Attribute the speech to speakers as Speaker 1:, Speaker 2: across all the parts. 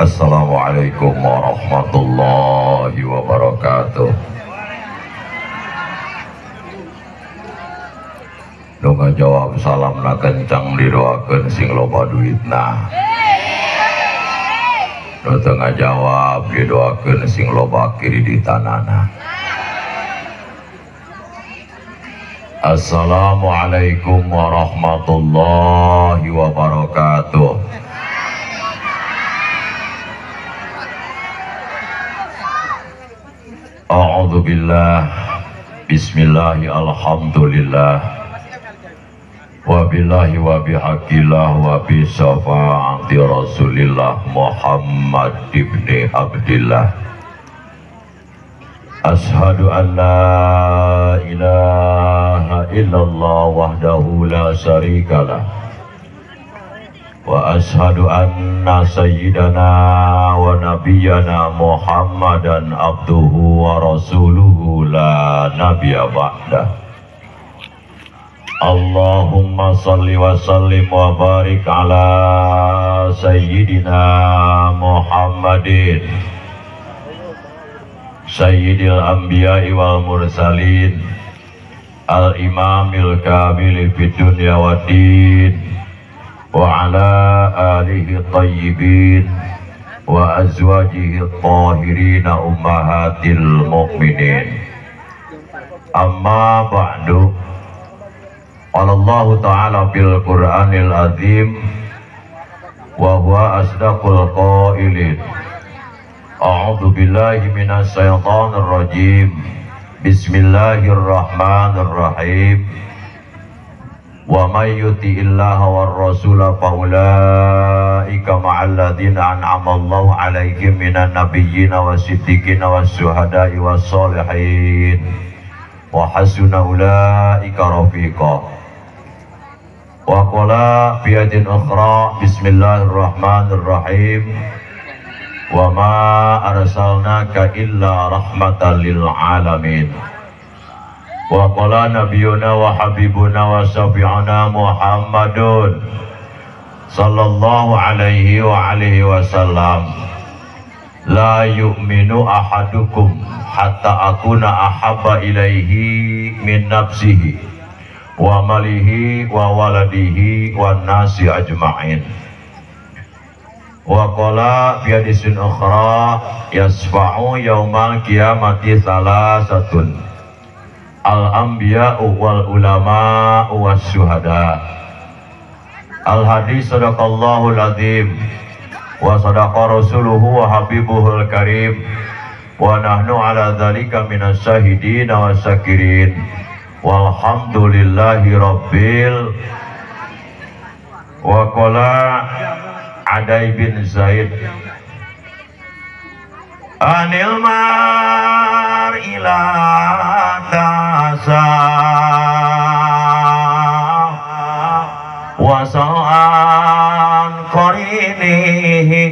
Speaker 1: Assalamualaikum warahmatullahi wabarakatuh. Nu ngajawab salamna kencang didoakeun sing loba duitna. Nu teu ngajawab didoakeun sing loba kreditanana. Assalamualaikum warahmatullahi wabarakatuh. A'udzubillah, bismillahi, alhamdulillah, wabillahi wa bihaqillah wa bi syafaati Rasulillah Muhammad ibni Abdillah. Ashhadu an la ilaha illallah wahdahu la syarikalah wa ashhadu anna sayyidana wa nabiyyana Muhammadan abduhu wa rasuluhu la nabiyya ba'dah. Allahumma salli wa sallim wa barik ala sayyidina Muhammadin sayyidil anbiya'i wal mursalin al imamil kamili fid dunya waddin wa ala alihi tayyibin wa azwajihi tahirin ummahatil mu'minin. Amma ba'du. Qala Allahu ta'ala fil Qur'anil azim wa huwa asdaqul qailin. A'udzu billahi minasy syaithanir rajim. Bismillahirrahmanirrahim. Wa may yuti'illaha war rasula fa ulaika ma'al ladzina an'ama Allahu 'alaihim minan nabiyyin wasiddiqina wasyuhada'i wassalihin wa hasuna ulaika rafiqa. Wa qala fi ayatin ukhra bismillahirrahmanirrahim. Wa ma arsalnaka illa rahmatan lil alamin. Wa qala nabiyuna wa habibuna wa syafi'una Muhammadun sallallahu alaihi wa alihi wasallam, la yu'minu ahadukum hatta akuna ahabba ilaihi min nafsihi wa malihi wa waladihi wa nasi ajma'in. Wa qala fi hadisin ukhra yasfa'u yaumal qiyamati salasatun al-anbiya'u wal ulama was syuhada. Al hadis sadaqallahul azim wa sadaqa rasuluhu wa habibuhul karim wa nahnu ala dzalika minas syahidin wa syakirin walhamdulillahi rabbil. Wa qala Adai bin Zaid anil mar ila tasa wa sa'an qarinihi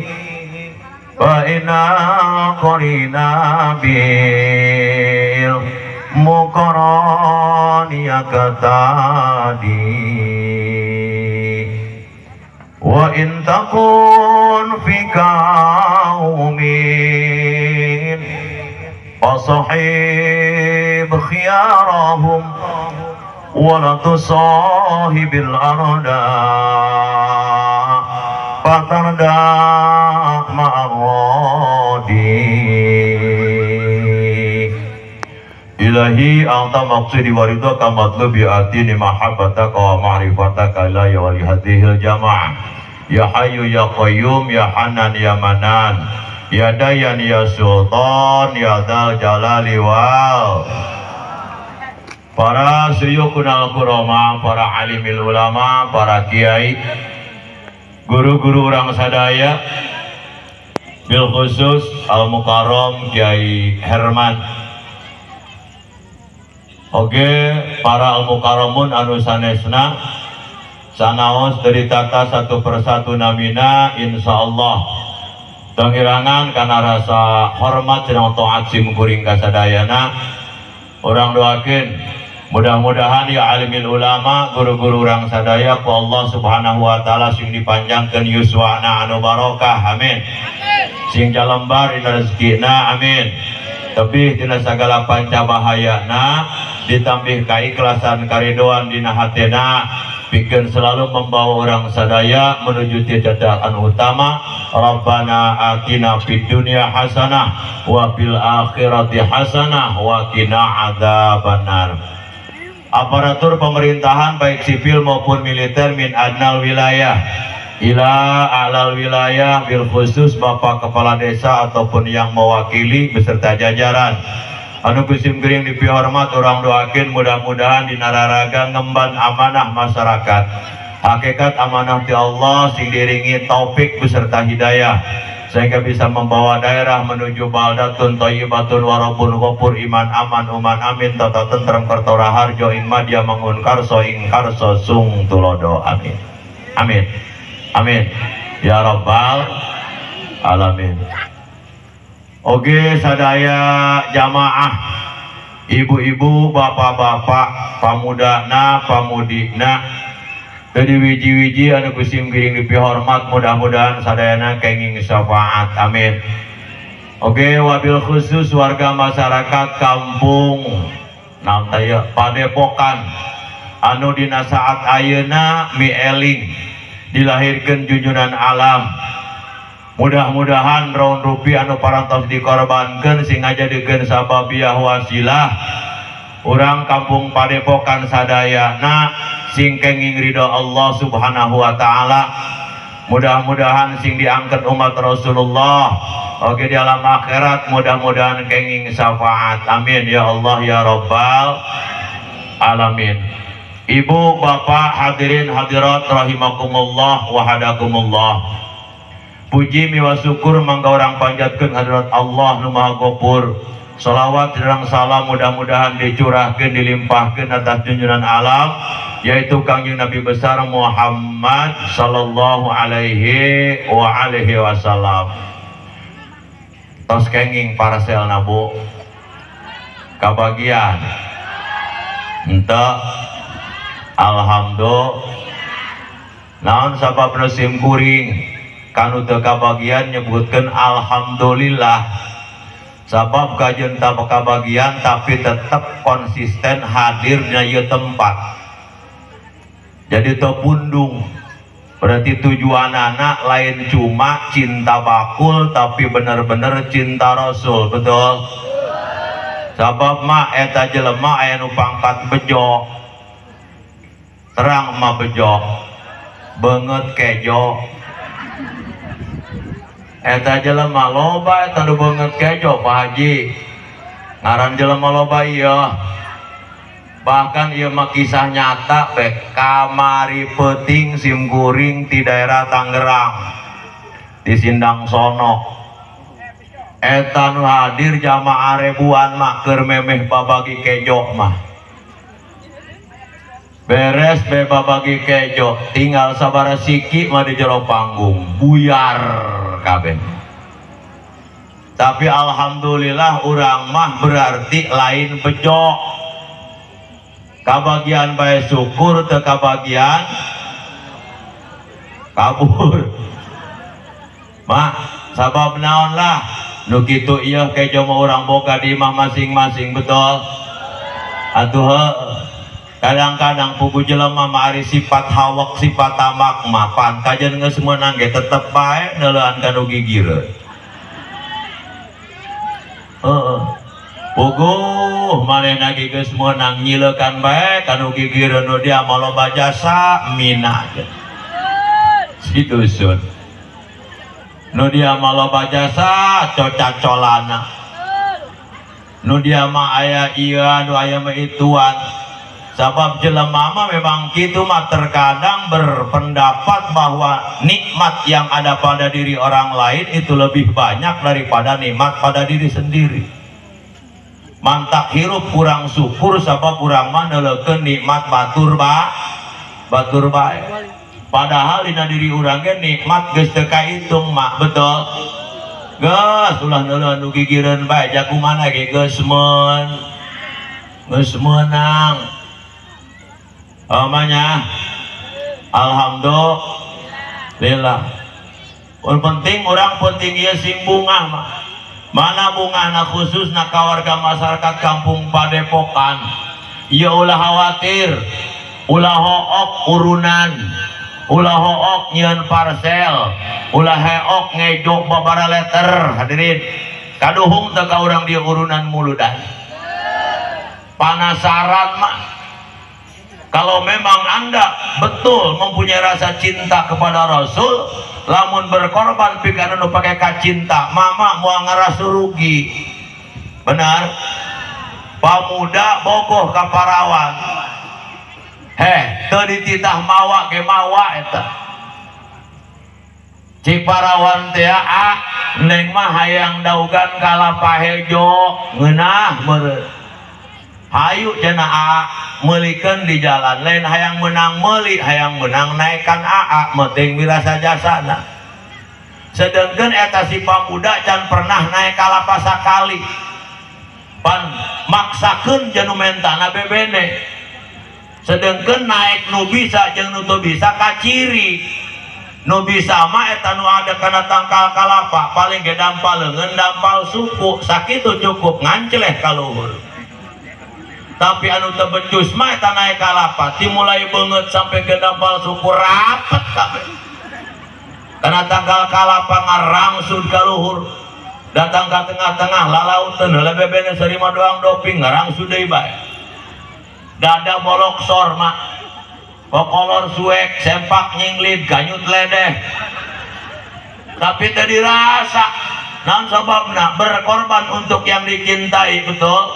Speaker 1: wa inna qarina bil muqarani yaqtadi wa in takun fi qaumin fasahib khiyarahum wa la tusahibil arda fatarda ma'arradi. Ilahi anta maqsidi wa ridhaka matlubi atini mahabbataka wa ma'rifataka la ya wali hadhil jamaah. Ya Hayyu ya Qayyum ya Hanan ya Manan ya Dayan ya Sultan ya Dzal Jalali wal. Para syuyukhuna al-kurama, para alimil ulama, para kiai, guru-guru urang sadaya, bil khusus al-mukarram Kiai Herman. Oke, para al-mukarramun anu sanesna sanaos dari tata satu persatu namina, insyaallah tengirangan karena rasa hormat sedang taat sim kuring kasadayana. Orang doakeun mudah-mudahan ya alimil ulama, guru-guru urang sadaya ku Allah Subhanahu wa taala sing dipanjangkeun yuswana anu barokah, amin. Sing jalembar dina rezekina, amin. Tebih dina sagala panca bahayana, ditambih kaikhlasan karidoan dina hatena, pikeun selalu membawa orang sadaya menuju titik anu utama. Rabbana atina fid dunya hasanah wa fil akhirati hasanah wa qina adzabannar. Aparatur pemerintahan baik sipil maupun militer min adnal wilayah ila a'lal wilayah, bil khusus Bapak Kepala Desa ataupun yang mewakili beserta jajaran anu kusim gering dipihormat, orang doakin mudah-mudahan dinararaga ngemban amanah masyarakat, hakikat amanah ti Allah sing diringi taufik beserta hidayah sehingga bisa membawa daerah menuju baldatun thayyibatun warabun ghafur iman aman uman amin tata tentrem kerto raharjo ing madya mangun karso ing karso sung tulodo, amin amin amin ya rabbal alamin. Oke sadaya jamaah, ibu-ibu, bapak-bapak, pamudana, pamudina, jadi wiji-wiji anu kusim giring dipihormat, mudah-mudahan sadayana kenging syafaat, amin. Oke wabil khusus warga masyarakat kampung naon teh Padepokan anu dina saat ayeuna mieling dilahirkeun junjunan alam, mudah-mudahan raun rupi anu parantos dikorbankeun sing ngajadikeun sababiah wasilah urang kampung Padepokan sadayana sing kenging ridho Allah Subhanahu wa taala. Mudah-mudahan sing diangkat umat Rasulullah oke di alam akhirat, mudah-mudahan kenging syafaat, amin ya Allah ya rabbal alamin. Ibu bapak hadirin hadirat rahimakumullah wa hadakumullah. Puji miwa syukur mangga orang panjatkeun hadirat Allah nu Maha Ghafur. Salawat sareng salam mudah-mudahan dicurahkeun dilimpahkeun atas junjungan alam yaitu Kangjeng Nabi besar Muhammad sallallahu alaihi wa alihi wasallam. Tos kenging parselna Bu kabagian henteu, alhamdulillah. Naon sababna sim kuring kanu teu kabagian nyebutkeun alhamdulillah, sabab kajeun teu kabagian tapi tetep konsisten hadirnya ieu tempat, jadi teu pundung. Berarti tujuan anak lain cuma cinta bakul tapi bener-bener cinta Rasul, betul? Sabab mah eta jelema aya nu pangkat bejo, terang mah bejo, beungeut kejo. Eta jelema loba eta nu beungeut kejo Pak Haji, ngaran jelema loba ieu. Bahkan ieu mah kisah nyata be, kamari peuting sim kuring di daerah Tangerang di Sindang Sono. Eta nu hadir jamaah ribuan mah keur memeh babagi kejo mah. Beres be babagi kejo, tinggal sabara siki mah di jero panggung, buyar kabeh. Tapi alhamdulillah urang mah berarti lain bejo. Kabagian bae syukur, teu kabagian kabur. Mak, sabab naon lah nu kitu ieu kejo mah urang boga di imah masing-masing, betul? Atuh heuh. Kadang-kadang pugu jelema mah ari sifat hawak sifat tamak mah pan kajeun geus meunang ge tetep bae neuleuan ka nu gigireun. Heeh. Puguh manehna ge geus meunang nyileukan bae ka nu gigireun nu dia mah loba jasa mina. Si dusun. Nu dia mah loba jasa cocacolana. Nu dia mah aya ieu nu aya mah ituan. Sabab jelema mah memang kitu mah terkadang berpendapat bahwa nikmat yang ada pada diri orang lain itu lebih banyak daripada nikmat pada diri sendiri. Mantak hirup kurang syukur sabab urang mah neuleukeun nikmat batur ba batur bae. Padahal dina diri urang ge nikmat geus teu kahitung mah, betul? Geus ulah neuleuh nu gigireun bae jakumana ge geus meunang. Amanya alhamdulillah. Penting orang penting ieu sing bungah mah. Mana bungahna khususna ka warga masyarakat kampung Padepokan. Ieu ulah khawatir, ulah hook urunan, ulah hook nyieun parcel, ulah heok ngejok babara letter hadirin. Kaduhung teu ka urang dieu urunan muludan. Panasaran mah. Kalau memang Anda betul mempunyai rasa cinta kepada Rasul, lamun berkorban pikeun anu pake kacinta, mama moal ngarasa rugi. Benar? Pamuda bogoh ka parawan. Heh, teu dititah mawa ge mawa eta. Cik parawan teh ah, neng mah hayang daugan kalapa hejo, ngeunah meureun. Hayu cenah a meulikeun di jalan, lain hayang menang meuli, hayang menang naekan aa, penting wirasa jasana. Sedangkan eta si pamuda can pernah naik kalapa sakali. Pan maksakeun jeung nu mentana bebene. Sedangkan naik nu bisa jeung nu teu bisa kaciri. Nu bisa mah eta nu ada kana tangkal kalapa, paling ge dampal leungeun dampal suku, sakitu cukup nganceleh ka luhur. Tapi anu teu becus mah eta naek kalapa, ti mulai beungeut sampai ke dampal suku rapet kabeh. Kana tangkal kalapa ngarangsud ka luhur, datang ka tengah-tengah lalauteun heula bebene sarima doang doping ngarangsud deui bae. Dada boloksor mah, kokolor suek, sempak nyinglid, ganyut ledeh. Tapi teu dirasa. Naon sababna? Berkorban untuk yang dicintai, betul?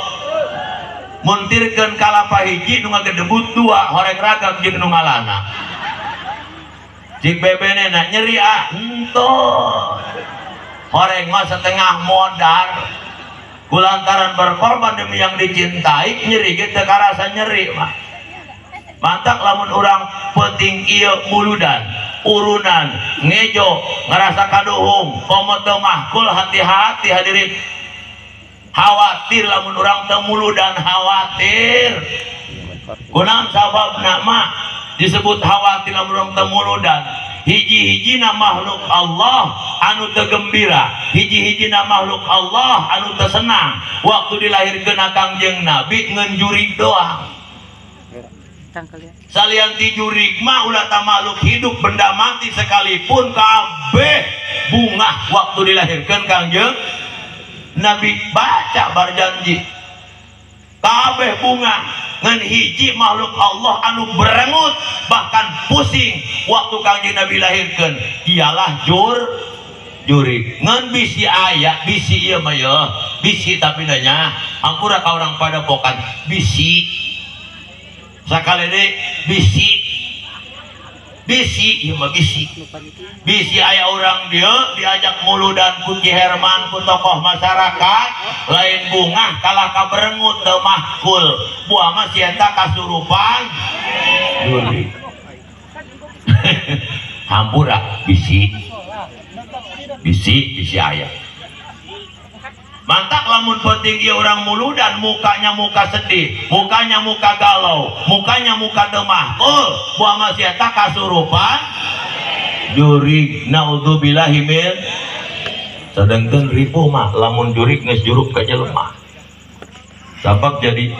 Speaker 1: Muntirkeun kalapa hiji nu ngagedebut dua, horeng ragam jeung nu ngalana. Cik bebene na nyeri ah, henteu. Horeng mah setengah modar. Kulantaran berkorban demi yang dicintai, nyeri ge teu karasa nyeri mah. Mantak lamun urang penting ieu muludan, urunan, ngejo, ngerasa kaduhung, komo teu mahkul, hati-hati hadirin. Khawatir lamun urang teu muludan, khawatir. Kunaon sababna mah disebut khawatir lamun urang teu muludan? Hiji-hijina makhluk Allah anu teu gembira, hiji-hijina makhluk Allah anu teu senang waktu dilahirkeun Kangjeng Nabi ngan jurig doang. Salian ti jurig mah ulah ta makhluk hidup benda mati sekalipun kabeh bungah waktu dilahirkeun Kangjeng Nabi. Baca barjanji kabeh bunga ngan hiji makhluk Allah anu berengut bahkan pusing waktu Kangjeng Nabi lahirkeun ialah jurig. Ngan bisi aya bisi ieu mah yeuh bisi tapi nanya hampura ka urang Padepokan bisi sakali deui bisi bisi ieu mah bisi bisi aya urang dieu diajak muludan ku Ki Herman ku tokoh masyarakat lain bungah kalah ka berengut teu mahkul buah mah si eta kasurupan jurig. Hampura bisi bisi bisi aya. Mantak lamun penting ieu urang muludan mukanya muka sedih, mukanya muka galau, mukanya muka teu mahkul, buah mah si eta kasurupan jurig. Naudzubillahi min. Sedangkan ripuh mah lamun jurig geus juruk ka jelema. Sabab jadi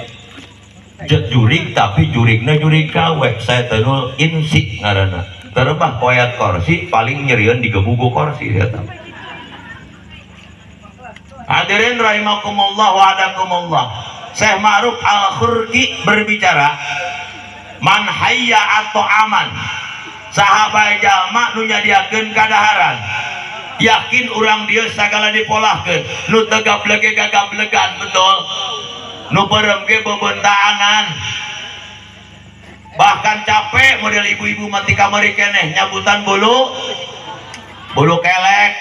Speaker 1: jurig tapi jurigna jurig kawe, setanul insi ngaranna. Terebah koyat korsi paling nyerieun digebugu korsi eta. Hadirin rahimakumullah wa adakumullah. Syekh Ma'ruf Al-Khurqi berbicara, man hayya atau aman, sahabat jalma nu nyadiakeun kadaharan, yakin urang dieu sagala dipolahkeun, nu teu gablege gagablegan, betul, nu beureum ge beubeuntaangan, bahkan capek model ibu-ibu mati kamari keneh nyabutan bulu bulu kelek,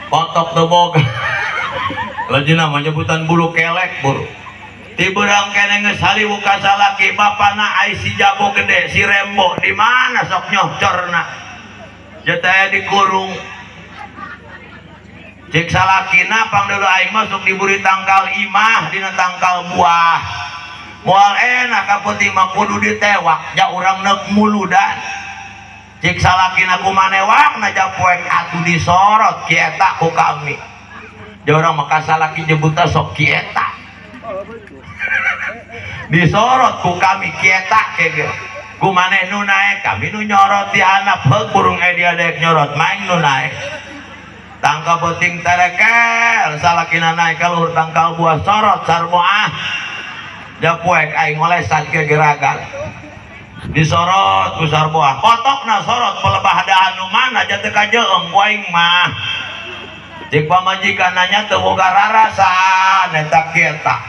Speaker 1: kotok teu boga. Lajeng nama nyebutan bulu kelek buru. Ti beurang keneh geus haliwu ka salaki bapana ai si jago gede si Rembo di mana sok nyohcorna. Jeta dikurung. Cik salakina pangdeuleu aing mah sok diburi tangkal imah dina tangkal buah. Moal enak ka peuting mah kudu ditewak ja urang neuk muludan. Cik salakina ku manewak na japoek atuh disorot ki eta ku kami. Jorang maka salaki nyebutna sok ki eta. Disorot ku kami ki eta ke ku maneh nu naek kami nu nyorot di handap heug burung dia daek nyorot maing nu naek. Tangkal penting terekel salakina naik ka luhur tangkal buah sorot sarmoah japoek aing ngolesan ke geragan disorot ku sarboah kotokna sorot pelebah daan nu mana ja teu kajeung ku aing mah. Cik pamajikan nanya teu boga rarasan eta kieu tah.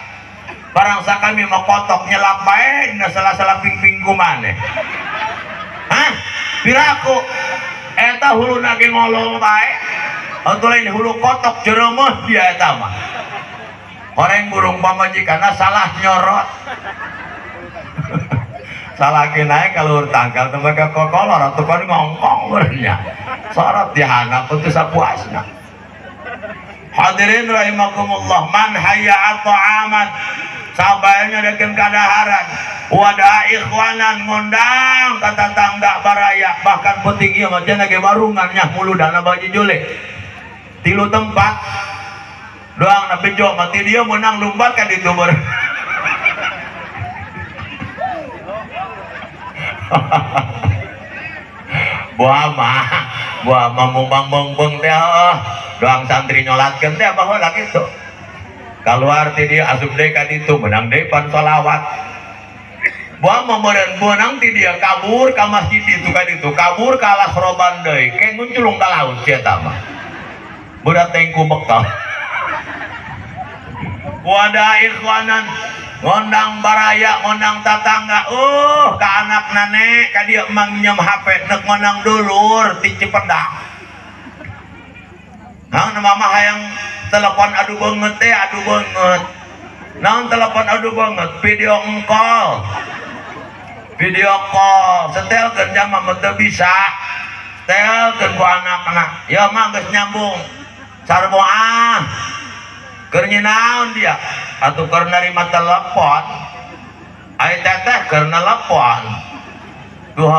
Speaker 1: Barang sakami mah kotok nyelap bae dina sela-sela pingping ku maneh. Hah? Piraku eta huluna ge ngolong bae. Atuh lain hulu kotok jeremeh dia eta mah. Horeng burung pamajikanna salah nyorot. Salaki naik ka luhur tangkal teu make kokolor atuh kan ngongkong berenya. Sorot di handap teu sapuasna. Hadirin rahimakumullah, man hayya ta'aman sabayanya dekeun kadaharan wada ikhwanan ngondang ka tatangga baraya bahkan penting ieu mah cenah ge warungan nya muludana baji jule. Tilu tempat doang na bejo mati dia menang lumbat kan ditu ber. Buah mah mumbang bongbong teh doang santri nyolatkeun teh baheula kitu. Kaluar ti dia asup deui ka ditu menang deui pan sholawat. Buah mah meureun meunang ti dia kabur ka masjid ditu ka ditu, kabur ka alas roban deui, ke ngunculung ka laut sia eta mah. Berat tengku bekal. Wadah ikhwanan ngondang baraya ngondang tatangga ka anak nane ka dia emang nyem HP nek ngondang dulur ti Cipedak. Hang mama hayang telepon adu banget teh adu banget. Naon telepon adu banget video call. Video call setelkeun jam mah teu bisa. Setelkeun ku anak-anak. Ya mah geus nyambung. Sarboah keur naon dia atuh keur narima telepon ai teteh keur nelepon duh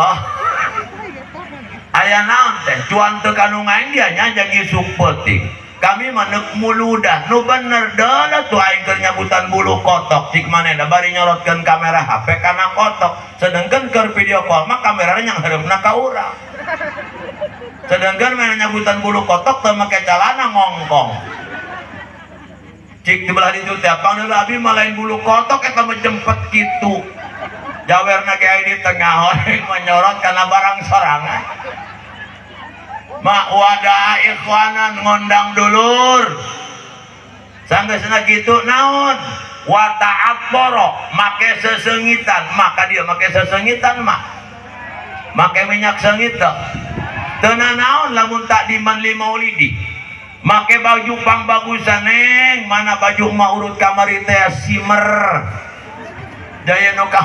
Speaker 1: aya naon teh cuan teu kanu ngaing dia nya jadi isuk peuting kami mah neuk muludan nu bener deuleu tuh aing keur nyabutan bulu kotok cik manehna bari nyorotkeun kamera HP kana kotok sedengkeun keur video call mah kamerana nyang hareupna ka urang sedangkan mana nyabutan bulu kotok teu make calana ngongkong. Cik di belah ditu teh pangdeul abi mah lain bulu kotok eta mah jempet kitu. Jawerna ge aya di tengah horeng menyorot kana barang sorangan. Mak wada ikhwanan ngondang dulur. Sanggeusna kitu naon? Wa ta'abbara make sesengitan, maka dia make sesengitan mah. Make minyak sengit teh. Teu nanaon lamun tak diman li maulidi. Make baju pangbagusan neng, mana baju mah urut kamari teh simer. Jaya nu ka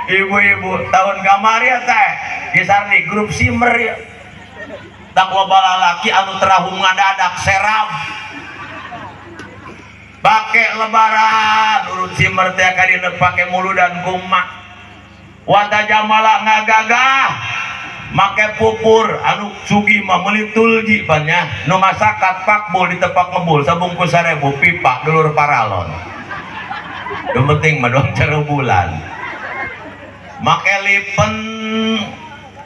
Speaker 1: ibu-ibu tahun kamari teh kisar di grup simer ya. Takwa balalaki anu terahum ngadadak seram. Pake lebaran urut simer teh ka dina pake muludan kumak. Wata jamala ngagagah make pupur anu sugi mah meuli tulji banyak nu masakat pakbul ditepak ngebul sabungkus 1000 pipa dulur paralon. Nu penting mah doang bulan. Make lipen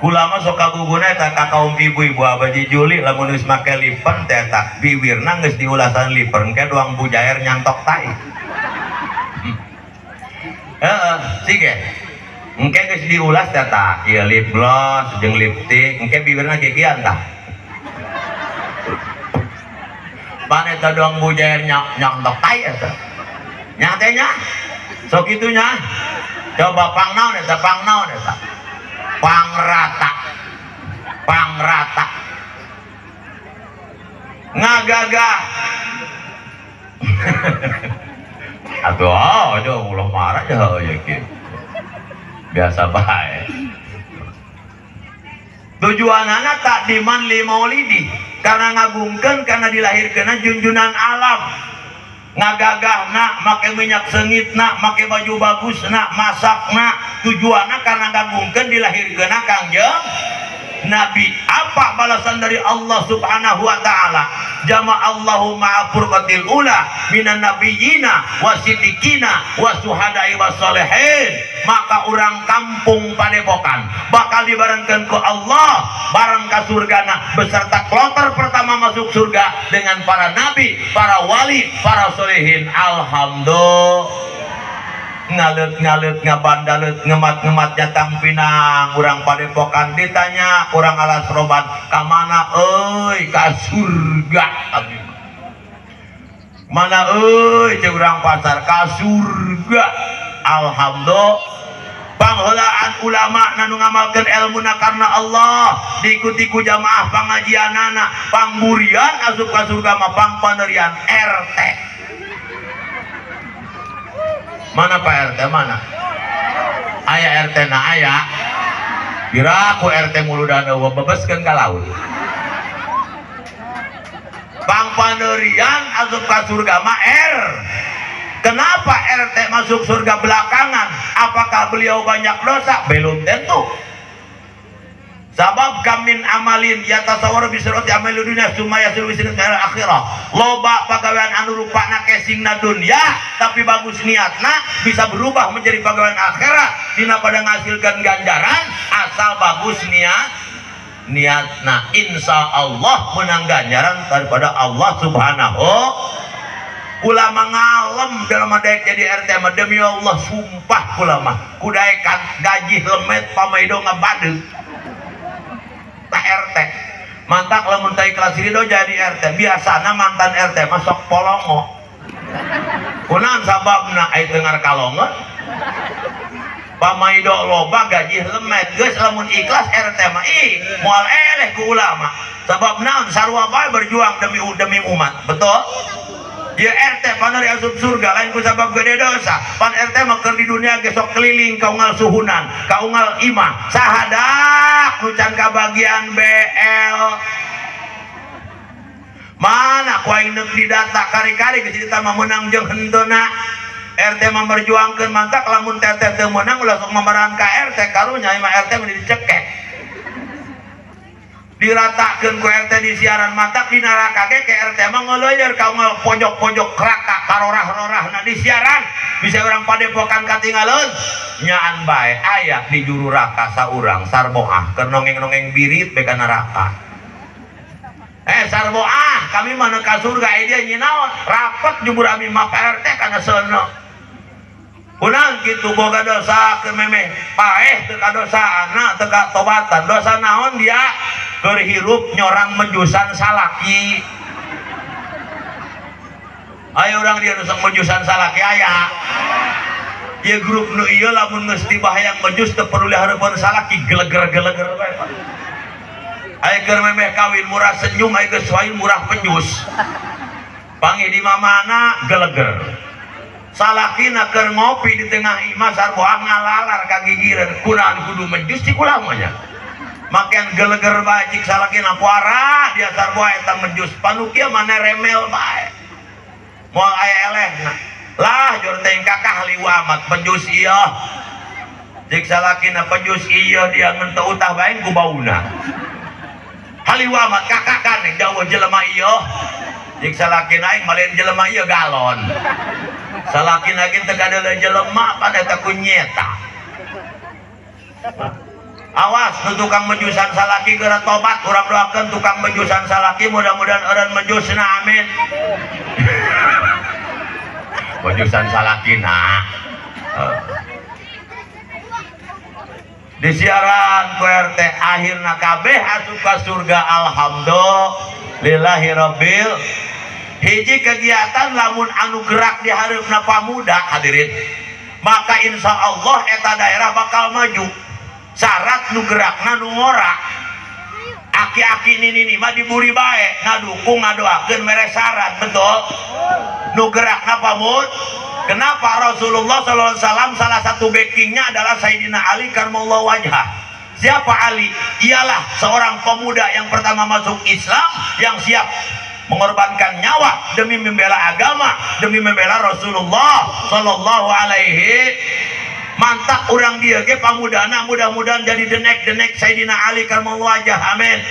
Speaker 1: kula mah sok kaguguna eta ka kaum ibu-ibu abaji juli lamun geus make lipen teh eta biwirna geus diulasan lipen ke doang bujair nyantok tai. Heeh, sige. Engke geus diulas teh tah ieu lip gloss jeung lipstick engke bibirna kikian tah. Pan eta doang bujair nyantok tai eta. Nya teh nya. Sok kitu nya. Coba pang naon eta pang naon eta. Pangrata. Pangrata. Ngagagah. Atuh oh, ulah marah ya kieu. Biasa bae. Tujuanana takdiman li maulidi karena ngagungkeun karena dilahirkeunna junjunan alam. Ngagagah nak, make minyak sengit nak, make baju bagus nak, masak nak, tujuanna karena ngagungkeun dilahirkeun Kangjeng Nabi. Apa balasan dari Allah Subhanahu wa taala? Jama'allahu ma'a furqatil ula minan nabiyyina wasiddiqina wasuhada'i wassalihin. Maka orang kampung Padepokan bakal dibarengkeun ku Allah bareng ka surgana beserta kloter pertama masuk surga dengan para nabi, para wali, para solehin. Alhamdulillah. Ngalet-ngalet, ngabandalet, ngemat-ngemat jatang pinang urang Padepokan ditanya urang alas roban ka mana euy? Ka surga. Abdi mana euy? Cek urang pasar ka surga. Alhamdulillah. Pangheulaan ulama nu ngamalkeun elmuna karena Allah, diikuti ku jamaah pangajianana, pangburian asup ka surga mah pangpanerian RT. Mana Pak RT mana? Aya RT na aya. Kira ku RT muludan eueuh bebeskeun ka laut. Pangpanerian asup ka surga mah R. Kenapa RT masuk surga belakangan? Apakah beliau banyak dosa? Belum tentu. Sabab kamin amalin yatasawwaru bi surati amalid dunya summa yasiru bi surati akhirah. Loba pagawean anu rupana kesingna dunya tapi bagus niatna bisa berubah menjadi pagawean akhirat dina pada ngasilkan ganjaran asal bagus niat niatna, insya Allah menang ganjaran daripada Allah Subhanahu. Ulama ngalem dalam daek jadi RT mah demi Allah sumpah ulama kudaekan gaji lemet pamaido ngabadeuk ta RT mantak lamun teh ikhlas ridho jadi RT biasana mantan RT masuk polongo kunaon sababna aya teu ngarkalongeun pamaido loba gaji lemet geus lamun ikhlas RT mah ih moal eleh ku ulama sabab naon sarua bae berjuang demi umat betul. Ya RT panari asup surga lain ku sabab gede dosa pan RT mah keur di dunia ge sok keliling kaungal suhunan kaungal imah sahadak nu can kabagian BL mana ku aing neuk didata kari-kari geus ditambah meunang jeung henteuna RT mah merjuangkeun mantak lamun teteh teu meunang ulah sok mamarahan ka RT karunya imah RT mah dicekek diratakeun ku RT di siaran mantak di neraka ge ke RT mah ngeuleuyeur ka unggal pojok-pojok keraka karorah-rorahna di siaran bisa urang Padepokan katinggalun nyaan bae aya di juru raka saurang sarboah keur nongeng-nongeng birit be ka neraka sarboah kami mah ka surga ai dia nyinaon rapet jubur ami mah Pak RT kana seuneu kunaon kitu boga dosa keur memeh paeh teu ka dosa anak teu ka tobatan dosa naon dia keur hirup nyorang menjusan salaki. Ayo orang dia nusang menjusan salaki aya. Ieu grup nu ieu lamun geus tibah hayang menjus teu perlu hareupeun salaki geleger-geleger bae Pak. Aya keur memeh kawin murah senyum aya geus wae murah penjus. Panggih di mamana geleger. Salakina keur ngopi di tengah imah sarboah ngalalar ka gigireun kunaon kudu menjus cik ulah mah nya. Makan geleger bae cik salakina puara dia sarboa eta menjus panukia mana remel bae moal aya elehna lah jor teh kakah liwamat penjus ieu cik salakina penjus ieu dia ngan teu utah bae ku bauna haliwamat kakak kan jauh jelema ieu cik salakina aing maleun jelema ieu galon salakina ge teu kadeuleu jelema pan eta ku nyeta. Awas nu tukang menjusan salaki geura tobat urang doakeun tukang menjusan salaki mudah-mudahan eureun menjusna amin. Menjusan salakina. Di siaran ku RT akhirna kabeh asup ka surga alhamdulillahi rabbil. Hiji kegiatan lamun anu gerak di hareupna pamuda hadirin maka insya Allah eta daerah bakal maju. Syarat nu gerakna nu ngora aki-aki nini mah diburi bae ngadukung ngadoakeun mere syarat betul nu gerakna pamut. Kenapa Rasulullah SAW salah satu backingnya adalah Sayyidina Ali karramallahu wajhah. Siapa Ali? Ialah seorang pemuda yang pertama masuk Islam yang siap mengorbankan nyawa demi membela agama, demi membela Rasulullah sallallahu alaihi. Mantap urang dia ge pamudana mudah-mudahan jadi denek-denek Sayyidina Ali karma wajah, amin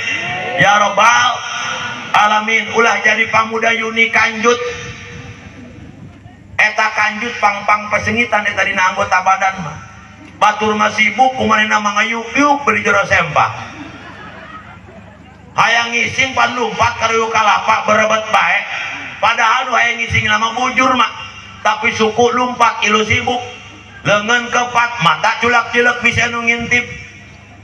Speaker 1: ya robbal alamin. Ulah jadi pamuda Yuni Kanjut, eta kanjut pang-pang pesengitan eta dina anggota badan mah. Batur mah sibuk kumanehna mah ngayuk-yuk beri jero sempak. Hayang ngising pan lumpat ka kalapa berebet bae. Padahal nu hayang ngising nama bujur mah, tapi suku lumpat ilu sibuk. Lengan kepat, mata culak-cilek bisa nu ngintip.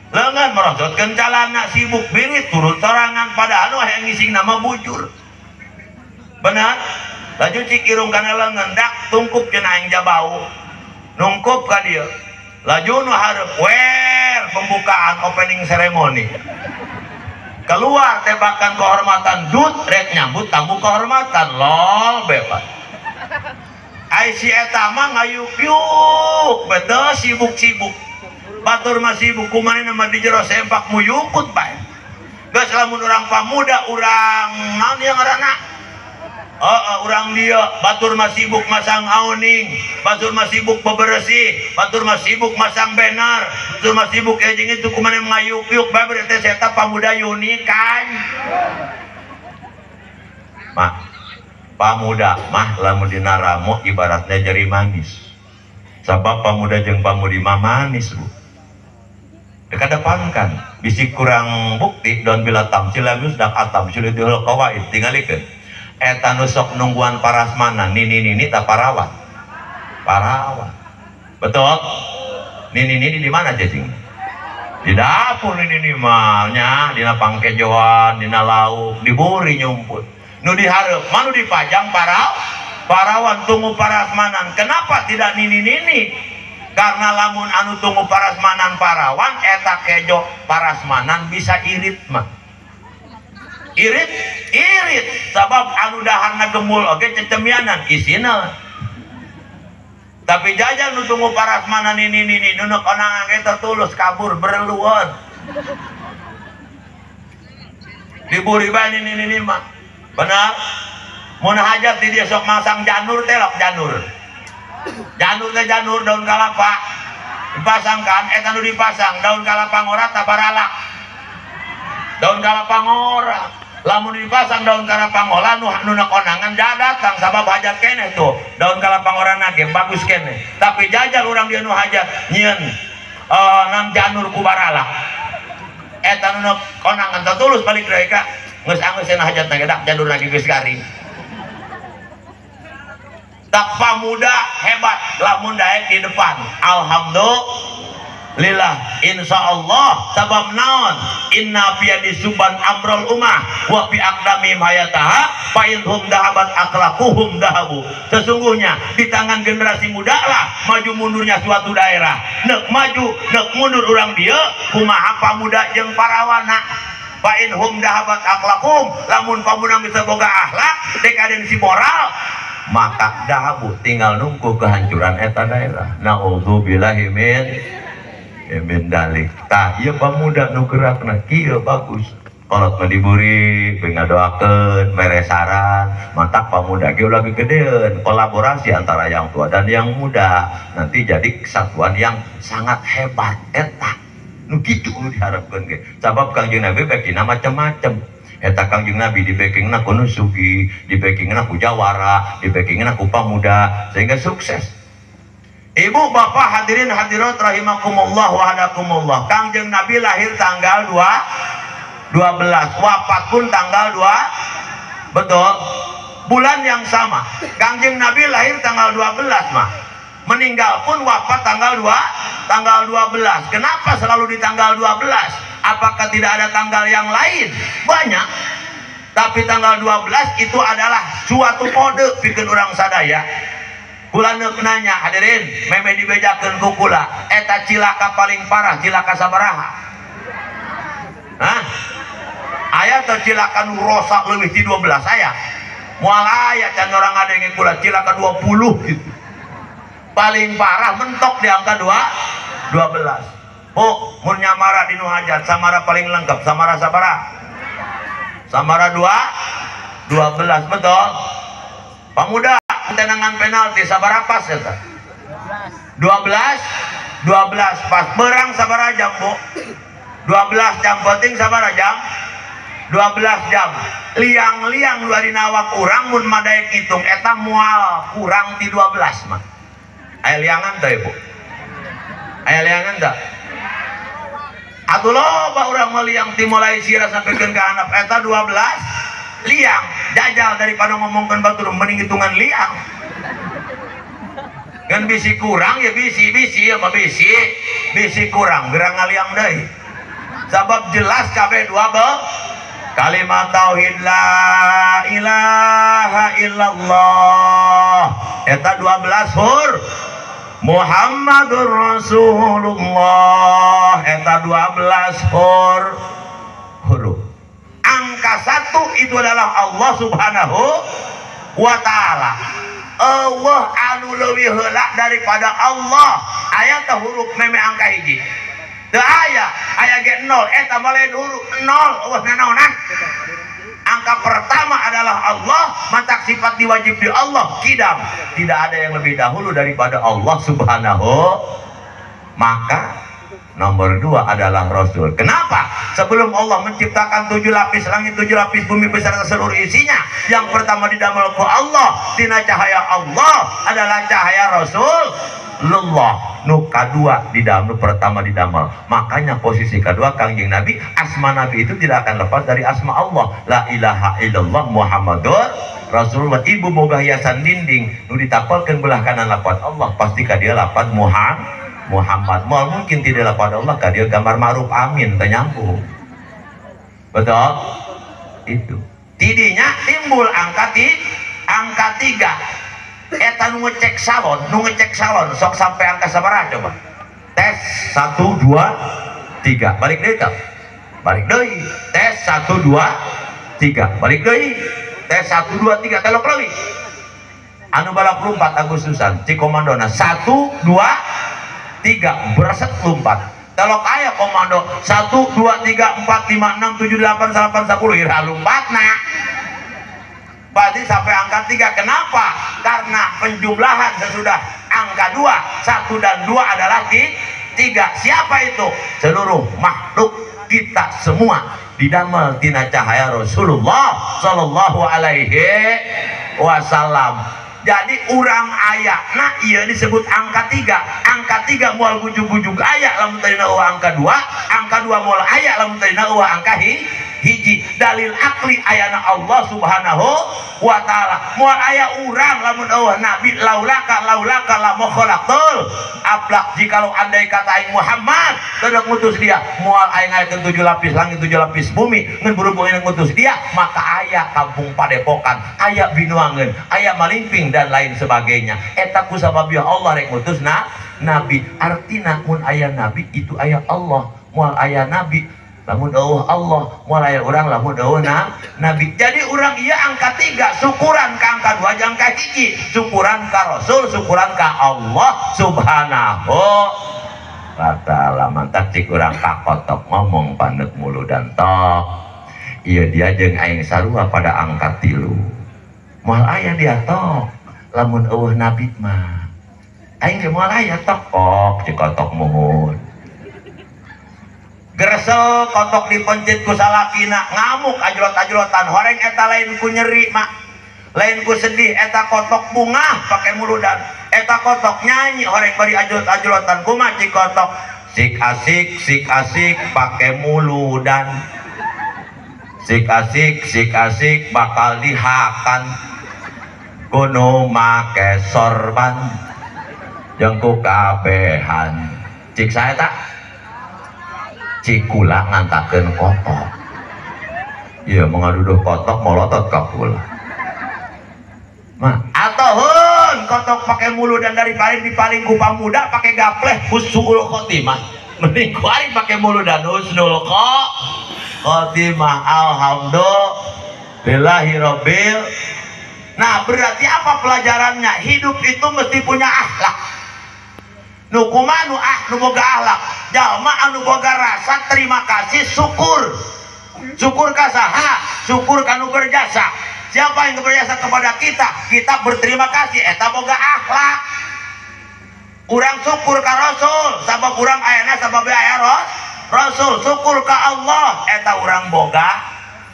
Speaker 1: Lengan merosotkeun calana sibuk birit turun sorangan, padahal nu hayang ngising nama bujur. Benar? Laju cik irung kana lengan dak tungkup cenah aing jabau. Nungkup ka dieu. Laju nu hareup wer pembukaan opening ceremony. Keluar tembakan kehormatan dut rek nyambut tamu kehormatan lol bebas. Ai si eta mah ngayuk-yuk betul sibuk-sibuk. Batur mah sibuk kumanehna mah di jero sempak muyukut bae. Geus lamun urang pamuda urang naon ieu ngaranna? Urang dia batur mah sibuk masang awning, batur mah sibuk bebersih, batur mah sibuk masang banner, batur mah sibuk jeung itu kumaneh ngayuk-yuk bae berarti eta pamuda Yuni kan. Mah pamuda mah lamun dina ramo ibaratnya jari manis. Sabab pamuda jeung pamudi mah manis, Bu. Dikedepankan bisi kurang bukti don bila tamsil lam yusdak atamsil itu qawaid tingalikeun. Eta nu sok nungguan parasmanan nini-nini ta parawan. Parawan. Betul? Nini-nini di mana cacing? Di dapur nini-nini mah nya, dina pangkejoan, dina lauk, diburi nyumput. Nu dihareup mah nu dipajang parawan tunggu parasmanan. Kenapa tidak nini-nini? Karena lamun anu tunggu parasmanan parawan eta kejo parasmanan bisa irit mah. Irit, irit sabab anu daharna gemul oge cecemianan isina. Tapi jajan nu tunggu parasmanan nini-nini nu konangan ge tertulus kabur berluan. Diburi bae nini-nini mah. Benar? Mun hajat di dia sok masang janur telok janur. Janur teh janur daun kalapa. Dipasangkan eta nu dipasang daun kalapa ngora ta baralak. Daun kalapa ngora. Lamun dipasang daun kalapa ngora nu konangan datang sabab hajat keneh tuh. Daun kalapa ngora ge bagus keneh. Tapi jajal urang dia nu hajat nyieun nam janur ku baralak. Eta nu konangan tertulus balik deui ka geus anggeus cenah hajatna ge dak janur lagi geus garing. Tak pamuda hebat lamun daek di depan. Alhamdulillah insyaallah sabab naon inna fi yadi suban amrul umah wa fi aqdamihim hayataha fa inhum dahabat akhlaquhum dahabu. Sesungguhnya di tangan generasi muda lah maju mundurnya suatu daerah. Nek maju nek mundur urang dieu kumaha pamuda jeung parawana. Fa inhum dahabat akhlaquhum, lamun pamuda bisa boga akhlak dekadensi moral maka dahabu tinggal nunggu kehancuran eta daerah. Naudzubillahi min dalik. Tah ieu pamuda nu gerakna kieu bagus. Kolot mah diburi, ngadoakeun, mere saran, mantak pamuda ge ulah gegedeun. Kolaborasi antara yang tua dan yang muda nanti jadi kesatuan yang sangat hebat eta. Nu kitu nu diharapkeun ge. Sabab Kangjeng Nabi bekina macem-macem. Eta Kangjeng Nabi di backingna ku nu sugih, di backingna ku jawara, di backingna ku pamuda sehingga sukses. Ibu bapak hadirin hadirat rahimakumullah wa hadakumullah. Kangjeng Nabi lahir tanggal 12, wafat pun tanggal 2, betul? Bulan yang sama. Kangjeng Nabi lahir tanggal 12 mah. Meninggal pun wafat tanggal 2, tanggal 12. Kenapa selalu di tanggal 12? Apakah tidak ada tanggal yang lain? Banyak. Tapi tanggal 12 itu adalah suatu kode bikin orang sadaya. Kula neuk nanya hadirin, meme dibejakeun ku kula, eta cilaka paling parah, cilaka sabaraha? Hah? Aya teh cilaka nu rosak leuwih ti 12 aya. Moal aya can orang ngadenge kula cilaka 20 gitu. Paling parah mentok di angka 2 12. Oh, mun nyamara di nu hajat, samara paling lengkap, samara sabaraha? Samara 2 12 betul. Pemuda tenangan penalti sabaraha pas eta? 12 pas. Berang sabaraha jam, Bu? 12 jam. Penting sabaraha jam? 12 jam. Liang-liang dua dina awak urang mun madaek ngitung eta moal kurang ti 12 mah. Aya liangan teh, Bu? Aya liangan teh? Atuh loba urang mah liang ti mulai sirah sampikeun ka handap eta 12 liang. Jajal daripada ngomongkeun batur mending hitungan liang. Kan bisi kurang ya bisi ya mah bisi kurang gerang ngaliang deui. Sabab jelas kabeh dua be kalimat tauhid la ilaha illallah eta 12 huruf. Muhammadur Rasulullah eta 12 huruf. Angka 1 itu adalah Allah Subhanahu wa ta'ala. Allah anu leuwih heula daripada Allah. Aya teh huruf meme angka hiji. Teu aya, aya ge 0 eta mah lain huruf 0 eueuh nanaonan. Angka pertama adalah Allah, mantak sifat diwajib di Allah kidam. Tidak ada yang lebih dahulu daripada Allah Subhanahu. Maka nomor 2 adalah Rasul. Kenapa? Sebelum Allah menciptakan 7 lapis langit, 7 lapis bumi beserta seluruh isinya, yang pertama didamel ku Allah, tina cahaya Allah adalah cahaya Rasulullah. Nu kadua didamel, pertama didamel. Makanya posisi kedua Kangjeng Nabi, asma Nabi itu tidak akan lepas dari asma Allah. La ilaha illallah Muhammadur Rasulullah. Ibu boga hiasan dinding nu ditapalkeun belah kanan lapat Allah, pasti ka dia lapat Muhammad. Moal mungkin tidak lapat Allah ka dia gambar Ma'ruf Amin teu nyambung. Betul? Itu. Tidinya timbul angka 3. Eta nu ngecek salon, sok sampai angka sabaraha coba. Tes 1 2 3. Balik deui tah. Balik deui. Tes 1 2 3. Balik deui. Tes 1 2 3 telok leuwih. Anu balap lompat Agustusan, ci komandona 1 2 3 berset lompat. Telok aya komando 1 2 3 4 5 6 7 8 9 10 ira lompatna. Pasti sampai angka 3. Kenapa? Karena penjumlahan sesudah angka 2, 1 dan 2 adalah 3. Siapa itu? Seluruh makhluk kita semua didamel tina cahaya Rasulullah Shallallahu alaihi wasallam. Jadi urang ayatna ieu disebut angka 3. Angka 3 moal gujug-gujug aya lamun tadina eueuh angka 2, angka 2 moal aya lamun tadina eueuh angka hiji. Dalil akli ayana Allah Subhanahu wa ta'ala. Moal aya urang lamun eueuh nabi laulaka laulaka la khalaqtul aflak. Jikalau andai kata aing Muhammad teu ngutus dia, moal aing ngayakeun 7 lapis langit 7 lapis bumi, ngan berhubung aing ngutus dia, maka aya kampung Padepokan, aya Binuangeun, aya Malimping dan lain sebagainya. Eta ku sabab ya Allah rek ngutus nabi. Artina mun aya nabi itu aya Allah, moal aya nabi lamun eueuh Allah, moal aya urang lamun eueuh nabi. Jadi urang ieu angka 3, syukuran ka angka 2 jeung angka 1, syukuran ka Rasul, syukuran ka Allah Subhanahu wa ta'ala. Mantak cik urang kakotok ngomong paneuk mulu dan tok. Ieu dia jeung aing sarua pada angka 3. Moal aya dia tok lamun eueuh nabi mah. Aing ge moal aya tok cik kotok muhun. Gresel kotok dipencit ku salakina, ngamuk ajlot-ajlotan, horeng eta lain ku nyeri mak, lain ku sedih, eta kotok bungah pakai muludan, eta kotok nyanyi horeng bari ajlot-ajlotan, kumaha cik kotok, sik asik pakai muludan, sik asik bakal dihakan, kuno make sorban, jeung ku kabehan, cik saya tak cikula ngantakeun kotok. Iya mengaduduh kotok molotot ka kula. Mah atohun kotok pakai mulu dan dari paling dipaling ku pamuda pakai gapleh husnul khotimah. Mending ku aing pakai mulu dan husnul khotimah. Alhamdulillahi rabbil. Nah, berarti apa pelajarannya? Hidup itu mesti punya akhlak. Nu kumaha nu ah nu boga akhlak, jalma anu boga rasa terima kasih syukur. Syukur ka saha? Syukur ka nu berjasa. Siapa yang berjasa kepada kita, kita berterima kasih. Eta boga akhlak. Urang syukur ka Rasul, sabab urang ayana sabab aya Rasul. Syukur ka Allah, eta urang boga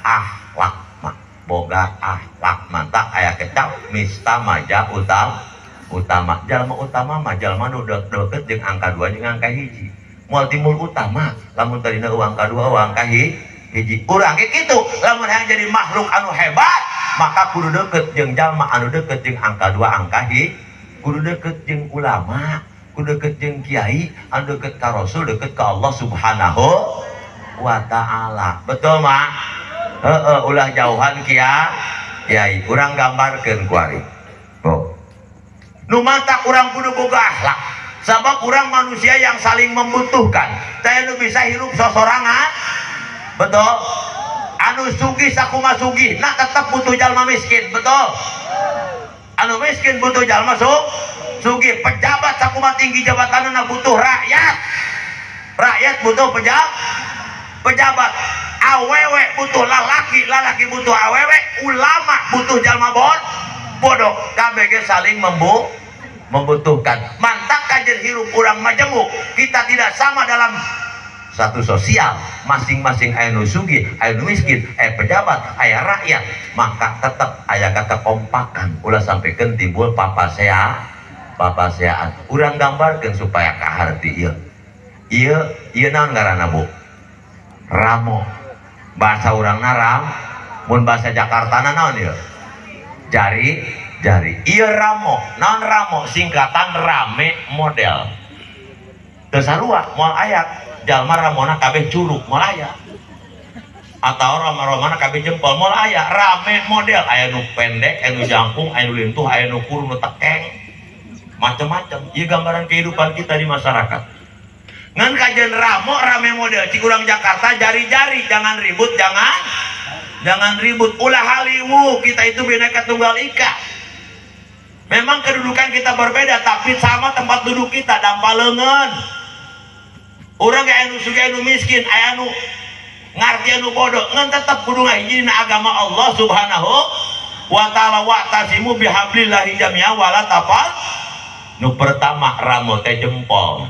Speaker 1: akhlak. Boga akhlak mantap aya kecap mista maja utama. Jalma utama mah jalma nu deket jeung angka 2 jeung angka 1. Moal timbul utama lamun tadina eueuh angka 2 eueuh angka 1. Urang ge kitu, lamun hayang jadi makhluk anu hebat maka kudu deket jeung jalma anu deket jeung angka 2 angka 1. Kudu deket jeung ulama, kudu deket jeung kiai, anu deket ka Rasul, deket ka Allah Subhanahu wa taala. Betul mah? Heeh, ulah jauhan kiai. Urang gambarkeun kuari. Oh. Nu matak urang kudu boga akhlak. Sabab urang manusia yang saling membutuhkan. Teh nu bisa hirup sosorangan. Betul? Anu sugih sakumaha sugih, nah tetep butuh jalma miskin, betul? Anu miskin butuh jalma sugih. Pejabat sakumaha tinggi jabatanna butuh rakyat. Rakyat butuh pejabat. Awewe butuh lalaki, lalaki butuh awewe, ulama butuh jalma bodoh. KBG saling membutuhkan. Mantap kajian hirup urang majemuk. Kita tidak sama dalam satu sosial, masing-masing aya nu sugih, aya nu miskin, aya pejabat, aya rakyat, maka tetap aya kekompakan. Ulah sampaikan timbul papaseaan. Urang gambarkeun supaya kaharti ieu. Ieu ieu naon ngaranna, Bu? Ramo. Bahasa urangna ram, mun bahasa Jakartana naon ieu? Jari, jari. Ieu ramo, naon ramo? Singkatan rame model. Teu sarua moal aya jalma ramona kabeh curug moal aya. Atau rama-ramana kabeh jempol moal aya. Rame model aya nu pendek, aya nu jangkung, aya nu lintuh, aya nu kur, nu tekeng. Macam-macam. Ieu gambaran kehidupan kita di masyarakat. Ngan kajian ramo rame model cik urang Jakarta jari-jari, jangan ribut, jangan ribut, ulah haliwu, kita itu Bhinneka Tunggal Ika. Memang kedudukan kita berbeda tapi sama tempat duduk kita, dampa leungeun. Urang ge anu sugih anu miskin, aya anu ngarti anu bodoh, ngan tetep kudu ngahijina agama Allah Subhanahu wa taala. Wa'tasimu bihablillahi jami'a wala tafar. Nu pertama ramo teh jempol.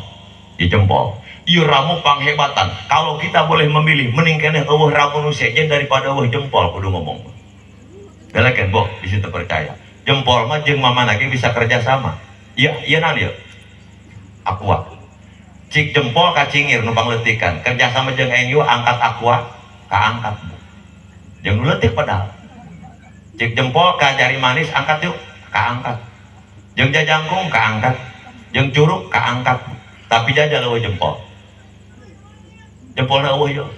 Speaker 1: Di jempol. Ieu ramo panghebatan. Kalau kita boleh memilih mending keneh eueuh ramo nu sejen daripada eueuh jempol kudu ngomong. Belakeun boh di situ percaya. Jempol mah jeung mamana ge bisa kerja sama. Ieu ieu naon ieu? Aqua. Cik jempol ka cingir nu pangletikan. Kerja sama jeung aing angkat aqua kaangkat. Jeung nu leutik padahal. Cik jempol ka jari manis angkat yuk kaangkat. Jeung jajangkung kaangkat. Jeung curug kaangkat. Tapi jajal eueuh jempol. Jempolna eueuh yeuh.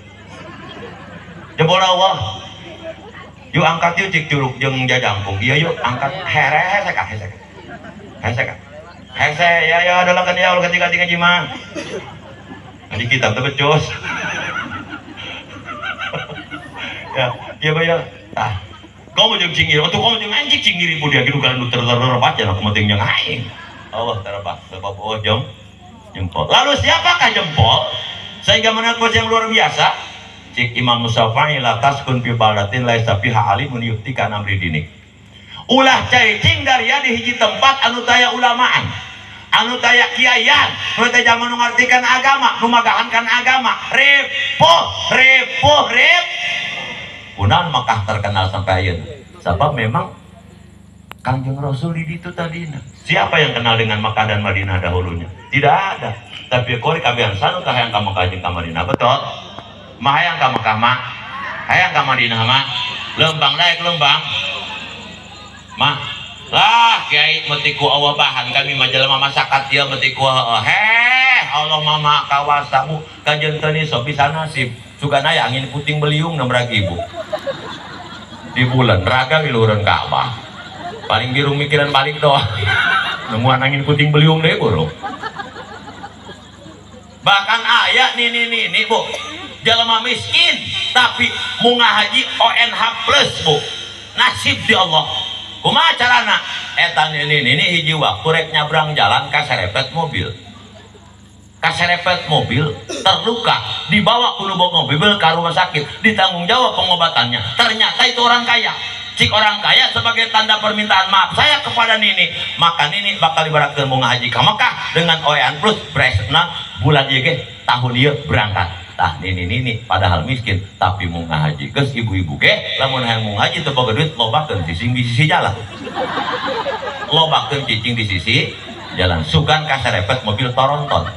Speaker 1: Jempolna eueuh. Yuk angkat yuk cik curug jeung jajangkung. Iya yuk angkat here hese ka hese. Hese ka. Hese ya ya adalah kan ya ulah ketika-tika mah. Ngaji kitab teh becus. Ya, iya bae ya. Tah. Kamu jeung cingir, atuh kamu jeung anjing cingir ibu dia gitu kan nu terbaca aku mah jeung aing. Allah terbah sebab eueuh jempol. Lalu siapakah jempol? Sehingga menakut yang luar biasa. Cik Imam Syafi'i la taskun fi baldatin laisa fiha alimun yuftika an amri dinik. Ulah cicing dari di hiji tempat anu taya ulamaan, anu taya kiaian, nu teh jalma nu ngartikeun agama, nu magahankan agama. Ripuh, ripuh, rip. Kunaon Mekah terkenal sampai ayeuna? Sebab memang Kangjeng Rasul di ditu tadina. Siapa yang kenal dengan Mekah dan Madinah dahulunya? Tidak ada. Tapi kori kabehan sanu ka hayang ka Mekah jeung ka Madinah, betul? Mah hayang ka Mekah mah, hayang ka Madinah mah, lembang daek lembang. Mah, lah kiai meti ku Allah bahan kami mah jelema masakat ieu meti ku heh Allah mama kawasa bu kajeun teu so bisa nasib. Sugana aya angin puting beliung nemrag ibu. Di bulan raga di luhureun Ka'bah. Paling biru mikiran balik doang. Nemuan angin puting beliung deh bro. Bahkan ayah nih bu, jelema miskin tapi munga haji ONH plus bu, nasib di Allah. Kumaha carana? Eta nih hiji waktu rek nyabrang jalan kaserepet mobil. Kaserepet mobil terluka, dibawa ku nu boga mobil ke rumah sakit, ditanggung jawab pengobatannya. Ternyata itu orang kaya. Cik orang kaya sebagai tanda permintaan maaf saya kepada Nini, maka Nini bakal diberatkan mau ngaji ke Mekah dengan oean plus presna bulan ieu ge tahun ieu berangkat. Tah Nini padahal miskin tapi mau ngaji. Geus ibu-ibu ge lamun hayang mau ngaji teu boga duit lobakeun cicing di sisi jalan. Lobakeun cicing di sisi jalan, sugan kasarepet mobil toronton.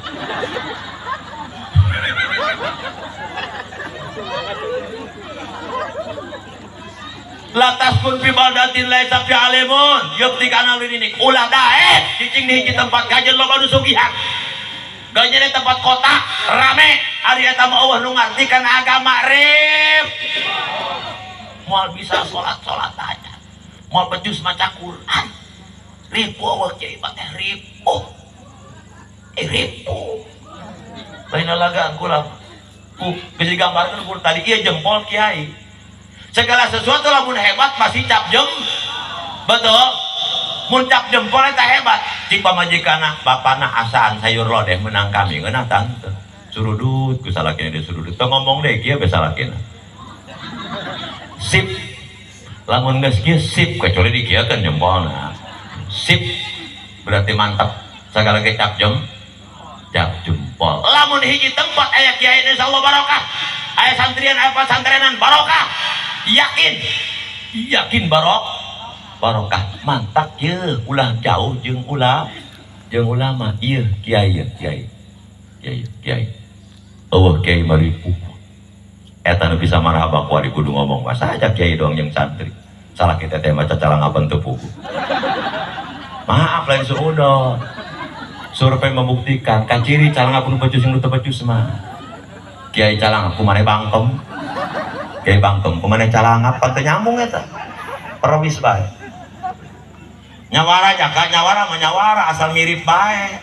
Speaker 1: Latas pun pibaldatin laisa fi alimun yukti kana ini ulah daek cicing di hiji tempat kajen loba nu sugihan. Ganyana tempat kota rame ari eta mah eueuh nu ngarti kana agama rip. Moal bisa salat-salat aja. Moal becus maca Quran. Ripu eueuh kiai mah teh ripu. Ripu. Lain lagaan kula. Ku geus digambarkeun ku tadi ieu jempol kiai. Segala sesuatu lamun hebat pasti cap jem. Betul. Mun cap jempol eta hebat. Cik pamajikanna bapana asaan sayur lodeh menang kami ngeunah tante. Surudut ku salakina dia surudut. Teu ngomong deui kieu be salakina. Sip. Lamun geus kieu sip kecuali dikieukeun jempolna. Sip berarti mantap. Segala ge cap jem. Cap jempol. Lamun hiji tempat aya kiai insyaallah barokah. Aya santrian aya pasantrenan barokah. Yakin, yakin barokah mantap ye ulah jauh jeung ulah jeung ulama ieu kiai kiai kiai kiai eueuh kiai maripu eta nu bisa marhaba ku ari kudu ngomong masa aja kiai doang jeung santri salah kita teh maca calangapan teu pugu maaf lain suudon survei membuktikan kaciri calangapun becus jeung nu teu becus mah kiai calang kumaha bangkem kiai bangkem kumaha calangap pan teu nyambung eta perwis bae nyawara jaka nyawara mah nyawara asal mirip bae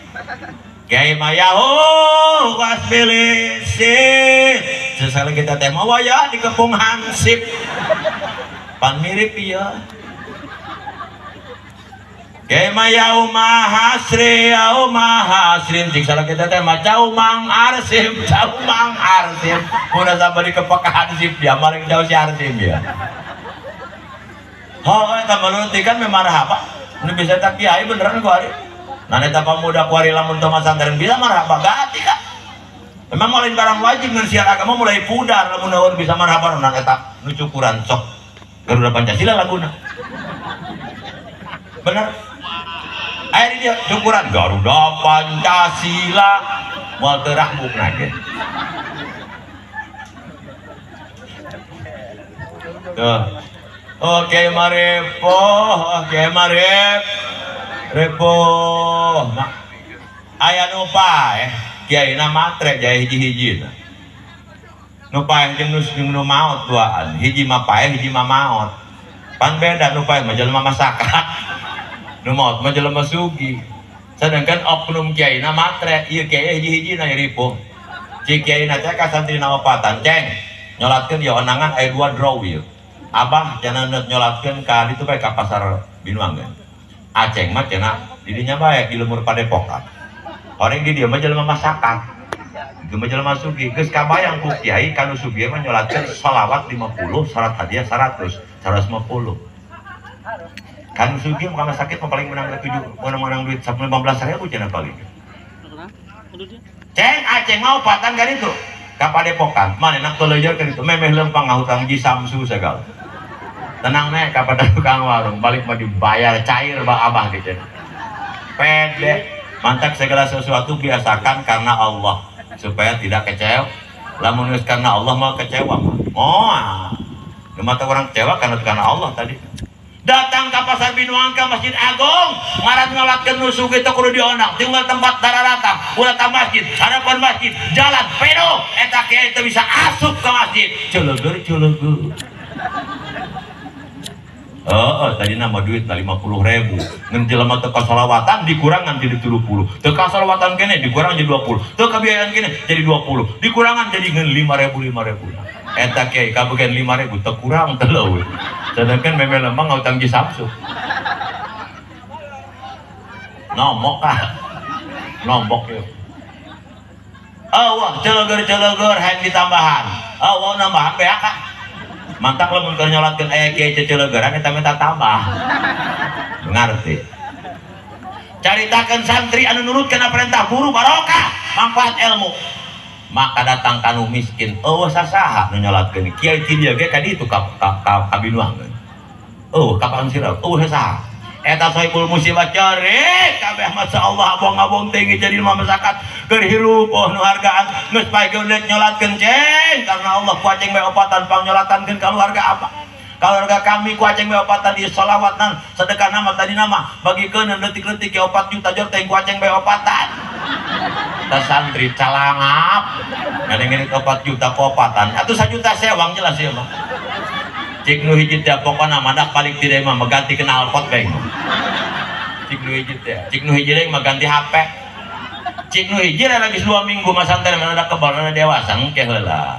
Speaker 1: kiai mah yahu wasbilisin sesali kita teh mah wayah dikepung hansip pan mirip ieu kiai mah yauma hasri yauma hasrin cik salah kita teh mah jauh mang arsim mun sampai dikepek hansip dia maling jauh si arsim ya. Oh eta malunti kan memang marhaba nu bisa tak kiai beneran ku ari. Nah eta pamuda ku ari lamun teu masantren bisa marhaba gati ka. Memang mulai barang wajib ngan siar agama mulai pudar lamun naon bisa marhaba nah eta nu cukuran sok Garuda Pancasila laguna. Bener? Air dia cukuran Garuda Pancasila moal teu rahmukna ge. Tuh. Oke marepoh, oke marep. Repoh. Aya nu paeh, kiaina matre jae hiji-hiji. Nu paeh jeung nu maot duaan, hiji mah paeh, hiji mah maot. Pan beda nu paeh mah jelema masakan. Nu maot mah jelema sugih. Sedangkan oknum kiaina matre, ieu kiai hiji-hijina ripuh. Cik kiaina teh ka santrina opatan, ceng. Nyolatkeun ieu onangan aya 2 draw ieu. Abah cenah nyolatkeun ka ditu bae ka pasar Binuangeun. Aceng mah cenah di dinya bae di lemur padepokan. Orang di dieu mah jelema masakan. Dieu mah jelema sugih. Geus kabayang ku kiai ka nu sugih mah nyolatkeun shalawat 50, syarat hadiah 100, 150. Kan sugih mah sakit mah paling menang 7, menang duit 15.000 cenah paling. Ceng aceng mah opatan ka ditu. Ka padepokan, manehna teu leujeur ka ditu memeh lempang ngahutang ji Samsu segala. Tenang nek ka pada tukang warung balik mah dibayar cair bah abah gitu. Pede. Mantap segala sesuatu biasakan karena Allah supaya tidak kecewa. Lamun geus karena Allah mau kecewa mah. Moal. Nu mata orang kecewa karena Allah tadi. Datang ke pasar Binuang ke Masjid Agung, ngaran ngalatkeun nu sugih teh kudu dionang, tinggal tempat dararata, ulah ka masjid, harapan masjid, jalan penuh, eta kiai teu bisa asup ke masjid. Celeger celeger. Oh, tadi nama duit 50.000. Ngan jelema teu kasolawatan dikurangan jadi 70. Teu kasolawatan kene dikurang jadi 20. Teu kabiayaan kene jadi 20. Dikurangan jadi ngan 5.000 5.000. Eta kiai kabagian 5.000 teu kurang teu leuwih. Sedangkan meme lempang ngutang ji Samsu. Nombok ah. Nombok yuk. Oh, wah celeger-celeger hayang ditambahan. Oh, wah nambahan beak ah. Mantak lamun keur nyolatkeun aya kiai cecelegeran eta minta tambah. Ngarti. Caritakeun santri anu nurut kana perintah guru barokah, manfaat ilmu. Maka datang kanu miskin, eueuh sasaha nu nyolatkeun kiai ti dieu ge ka ditu ka kabinuangeun. Eueuh ka Pangsirau, eueuh saha. Eta sohibul musibah cerik kabeh masyaallah abong-abong tinggi jadi mah masyarakat keur hirup oh nu hargaan geus pae geuleut nyolatkeun ceng karena Allah ku aceng bae opatan pangnyolatkeun keluarga apa. Keluarga kami ku aceng bae opatan di sholawat nan sedekah nama tadi nama bagikeun leutik-leutik ge 4 juta jor teh ku aceng bae opatan. Ta santri calangap ngadengin 4 juta ku opatan atuh 1 juta sewang jelas ieu mah. Cik nu hiji teh pokona mah paling tidak mah ganti knalpot bae. Cik nu hiji teh, cik nu hiji mah ganti HP. Cik nu hiji lagi 2 minggu mah santai mana da kebal mana dewasa engke heula.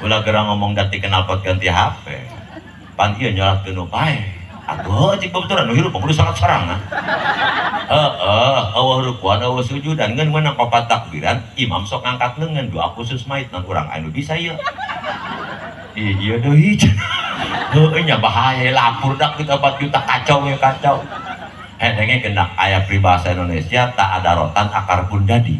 Speaker 1: Ulah gerang ngomong ganti knalpot ganti HP. Pan ieu nyolatkeun nu pae. Atuh cik babaturan nu hirup kudu salat sorangan. Heeh, eueuh rukuan eueuh sujudan ngeun meunang opat takbiran imam sok ngangkat leungeun doa khusus mait nang urang anu bisa ieu. Iya deui. Heueuh nya bahaya lapur dak kita 4 juta kacau ya kacau. Hedenge kena aya peribahasa Indonesia tak ada rotan akar pun jadi.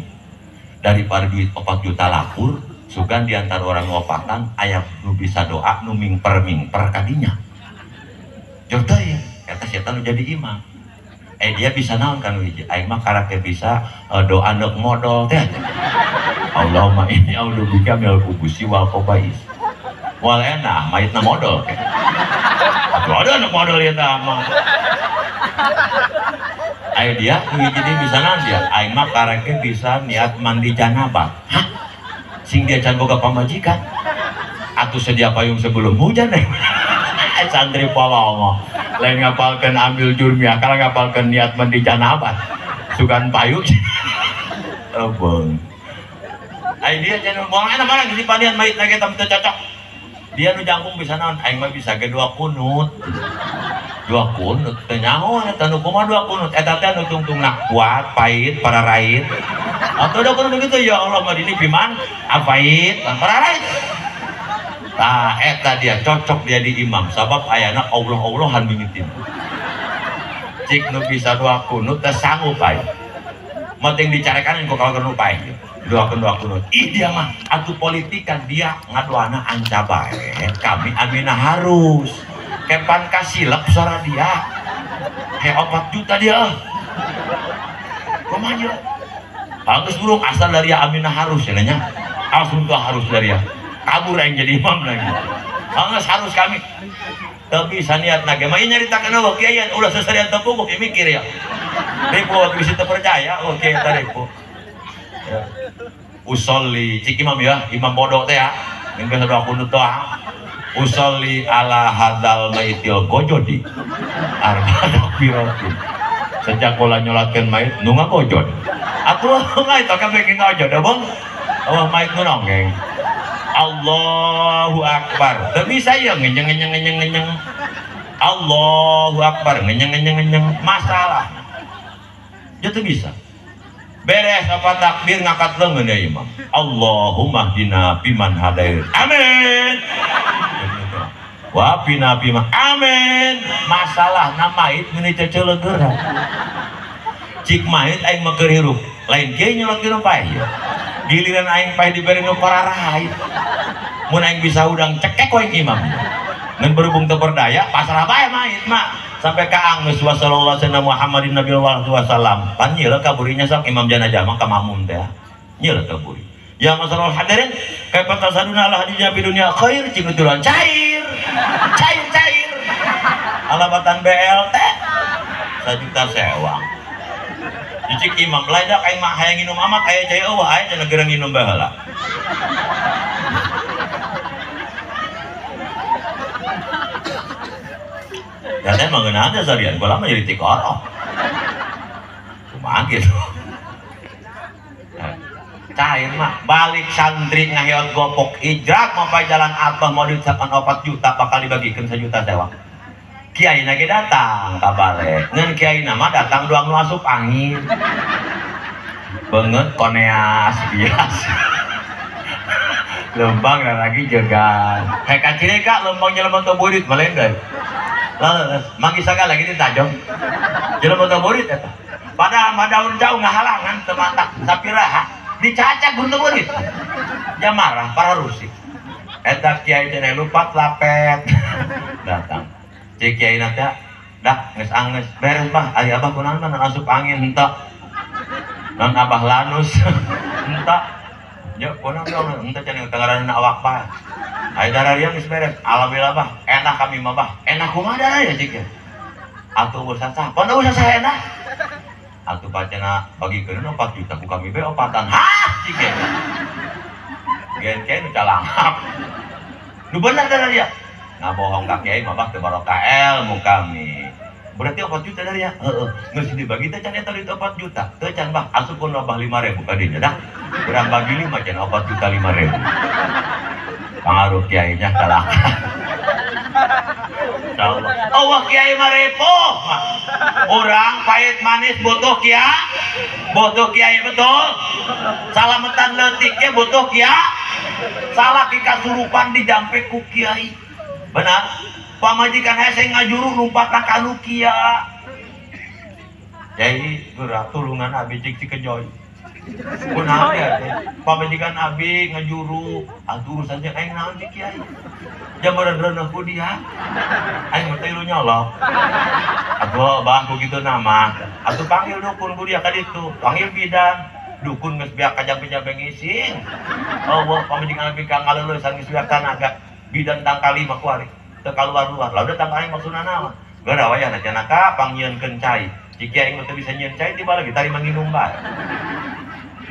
Speaker 1: Daripada duit 4 juta lapur, sugan di antara orang ngopatan aya nu bisa doa nu mingper-mingper kadinya. Jor teh eta setan nu jadi imam. Dia bisa naon kan hiji aing mah karake bisa doa neuk modol teh. Allahumma inni a'udzubika minal khubusi wal khaba'is. Wal enak, mayitna modol. Atuh ada anak modol ya mah. Ayo dia, jadi bisa naon dia. Aing mah karake bisa niat mandi janabah. Hah? Sing dia can boga pamajikan. Atuh sedia payung sebelum hujan deh. Santri polongo. Lain ngapalkeun ambil jurmiah, kalau ngapalkeun niat mandi janabah. Sugan payung. Eubeung. Ayo dia can moal enak mana geus dipanian mayit lagi eta teu cocok. Dia nu jangkung bisa naon aing mah bisa ge dua kunut. Dua kunut teu nyaho eta nu kumaha dua kunut eta teh nu tungtungna kuat pahit pararait. Atau dua kunut begitu ya Allah mah dini piman apait pararait. Tah eta dia cocok dia di imam sabab ayana Allah-Allahan mimitin. Cik nu bisa dua kunut teh sanggup aing. Penting dicarekan ku kalau nu paeh. Dua kunut. Ih dia mah atuh politikan dia ngadoana anca bae. Kami aminah harus. Kepan kasilep suara dia. He 4 juta dia. Kumaha ieu? Bagus burung asal dari aminah harus ya nya. Langsung tuh harus dari ya. Kabur yang jadi imam lagi. Angges harus kami. Tapi saniat nage mah nyaritakeun eueuh kiai ulah seserian teu puguh mikir ya. Ribu bisa terpercaya oke eta ribu. Ya. Usolli cik imam ya, imam bodoh teh ya. Yang biasa doa kunut doang. Usolli ala hadal maitil gojodi. Arba takbiratin. Sejak kula nyolatkeun mait nu ngagojod. Atuh mait kabeh ge ngojod abang. Oh mait nu nonggeng. Allahu akbar. Teu bisa ya ngenyeng ngenyeng ngenyeng ngenyeng. Allahu akbar ngenyeng ngenyeng ngenyeng. Masalah. Dia tuh bisa. Beres apa takbir ngangkat leungeun ya imam. Allahumma hdina fiman hadait. Amin. Wa fina fiman. Amin. Masalah mait meuni ceceleugeuran. Cik mait aing mah keur hirup. Lain kieu nyolotkeun paeh. Giliran aing paeh dibere nu pararait. Mun aing bisa hudang cekek we imam. Ngan berhubung teu berdaya pasrah bae mait mah. Sampai ka anggeus wa sallallahu alaihi Muhammadin nabi wa sallam. Pan nyeuleuh kaburinya sok imam janazah mah ka makmum teh. Nyeuleuh kaburi. Ya masalahul hadirin, kaifa tasaduna ala hadinya di dunia khair cing tulan cair. Cair cair. Alabatan BLT 1 juta sewang. Cicik imam lain dak aing mah hayang nginum amat aya cai eueuh aya cenah gerang nginum baheula. Ya teh mah ngeunaan teh sarian gua lama jadi tikoro. Kumaha gitu. Cair mah balik santri ngaheot gopok ijrak mapai jalan abah mau diucapkan 4 juta bakal dibagikan 1 juta sewang. Kiai nage datang ka bale. Ngan kiai nama datang doang nu asup angin. Banget koneas biasa. Lembang lagi jegan. Kayak kacireka lembang jelema teu burit mah lain deui. Manggih sagala lagi di tajam. Jelema teu burit eta. Padahal mah daun jauh ngahalangan teu matak sapiraha dicacak gun teu burit. Dia marah para rusik. Eta kiai teh lupat lapet. Datang. Cek kiai na teh dah geus anggeus beres bah ari abah kunaon mah asup angin henteu. Non abah lanus henteu. Ya kunaon dong henteu cenah tengaranna awak bah. Ai dararia geus beres. Alhamdulillah bah, enak kami mah bah. Enak kumaha dararia cik ya? Atuh urusan sah. Pon urusan sah enak. Atuh pacena bagikeun 4 juta ku kami be opatan. Hah cik ya. Gen kiai nu calangap. Nu bener dararia. Ngabohong ka kiai mah bah teu barokah ilmu kami. Berarti 4 juta dari ya? Heeh. Geus dibagi teh can eta duit 4 juta. Teu can bah, asupkeun abah 5.000 ka dinya dah. Urang bagi 5 can 4 juta 5.000. Pangaruh kiainya kalah. Insyaallah. Allah kiai mah repoh. Urang pahit manis butuh kiai. Butuh kiai betul. Salametan leutik ge butuh kiai. Salah kasurupan dijampe ku kiai. Benar? Pamajikan hese ngajuru numpak ka nu kieu. Yai geura tulungan abi cik cikejoy. Kunaon ya teh? Pamajikan abi ngajuru, atuh urusan jeung aing naon cik kiai. Jameureun reuneuh ku dia. Aing mah teh nyolok. Atuh bang ku kitu nama. Atuh panggil dukun ku dia ka ditu, panggil bidan. Dukun geus beak ka jampe-jampe ngising. Allah pamajikan abi ka ngaleulesan geus beak tanaga. Bidan tangkali mah kuari. Teu kaluar-luar. Lah udah tangkali maksudna naon? Geura wayahna cenah ka pangnyieunkeun cai. Cik kiai mah teu bisa nyieun cai tiba lagi tarima nginum bae.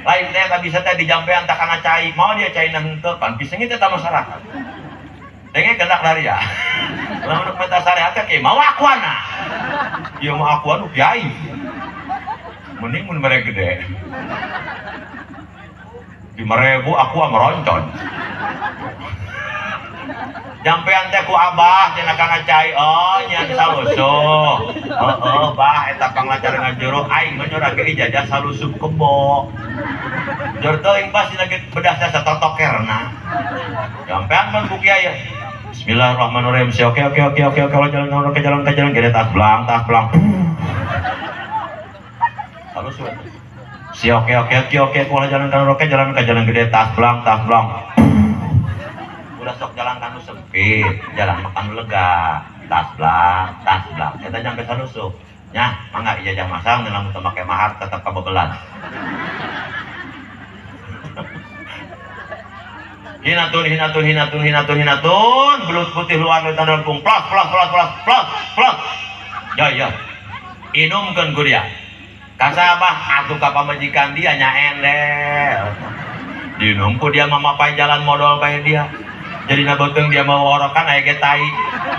Speaker 1: Lain teh tak bisa teh dijampean tak kana cai. Mau dia cai na henteu pan pisengit eta masyarakat. Denge kendak dari ya. Lamun minta syariat teh mau akuana. Ieu mah akuan kiai. Mending mun mere gede. 5.000 aku meroncon. Jampean teh ku abah cenah kana cai, oh nya salusuh. Heeh, bah eta panglacar ngajuru aing mah nyora ge ijazah salusuh kebo. Jor teuing bah sina ge bedah teh satotokerna. Jampean mah ku kiai. Bismillahirrahmanirrahim. Si oke oke oke oke oke jalan ke jalan ke jalan gede tas belang tas belang. Salusuh. Si oke oke oke oke pola jalan ke jalan ke jalan gede tas belang tas belang. Ulah sok jalan kanu sempit, jalan makan lega, tas belang, eta nyampe salusuh. Nyah, mangga ijazah masang lamun teu make mahar tetep kabebelan. Hinatun hinatun hinatun hinatun hinatun, belut putih luar luar lempung, plos plos plos plos plos plos. Ya ya. Inumkeun ku dia. Kasabah atuh ka pamajikan dia nya endel. Dinum ku dia mamapai jalan modal bae dia. Jadi na beuteung dia mau worokan aya ge tai.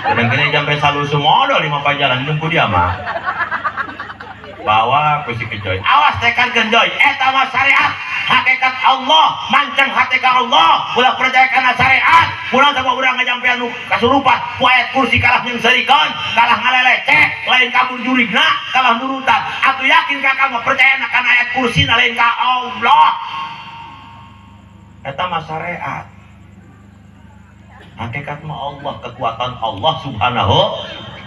Speaker 1: Kadang-kadang sampai salusuh modal lima jalan nunggu dia mah. Bawa ku si kejoy. Awas tekan genjoy, eta mah syariat. Hakikat Allah, manceng hati ka Allah. Ulah percaya kana syariat. Urang sama urang ngajampean nu kasurupan, ku ayat kursi kalah nyengserikeun, kalah ngaleleceh, lain kabur jurigna, kalah nurutan. Atuh yakin ka kamu percaya kana ayat kursi lain ka Allah. Eta mah syariat. Hakikat mah Allah, kekuatan Allah subhanahu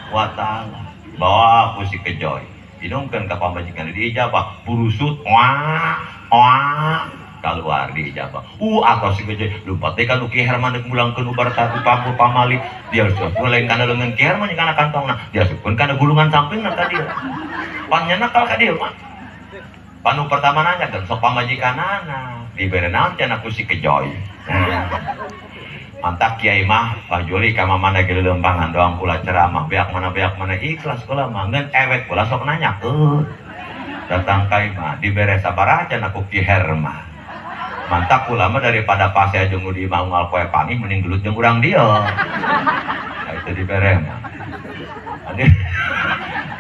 Speaker 1: wa ta'ala. Bawa ku si kejoy, inumkeun ka pamajikan diijabah, burusut wah wah keluar diijabah. Atau si kejoy lumpat teh ka nu Ki Herman deuk mulangkeun ubar tatu pamali, dia asupkeun lain kana leungeun Ki Herman kana kantongna, dia asupkeun kana gulungan sampingna ka dia. Pan nya nakal ka dia mah. Panu pertama nanya kan sok pamajikanana, dibere naon cenah ku si kejoy. Nah. Mantap kiai mah Pak Juli ka mana ge lelempangan doang kula ceramah beak mana ikhlas kula mah ngeun ewek kula sok nanyakeun. Datang ka imah dibere sabaraha cenah ku Ki Herman. Mantap kula mah daripada pase jeung di imah unggal poe panggih mending gelut jeung urang dieu. Nah, itu dibere mah.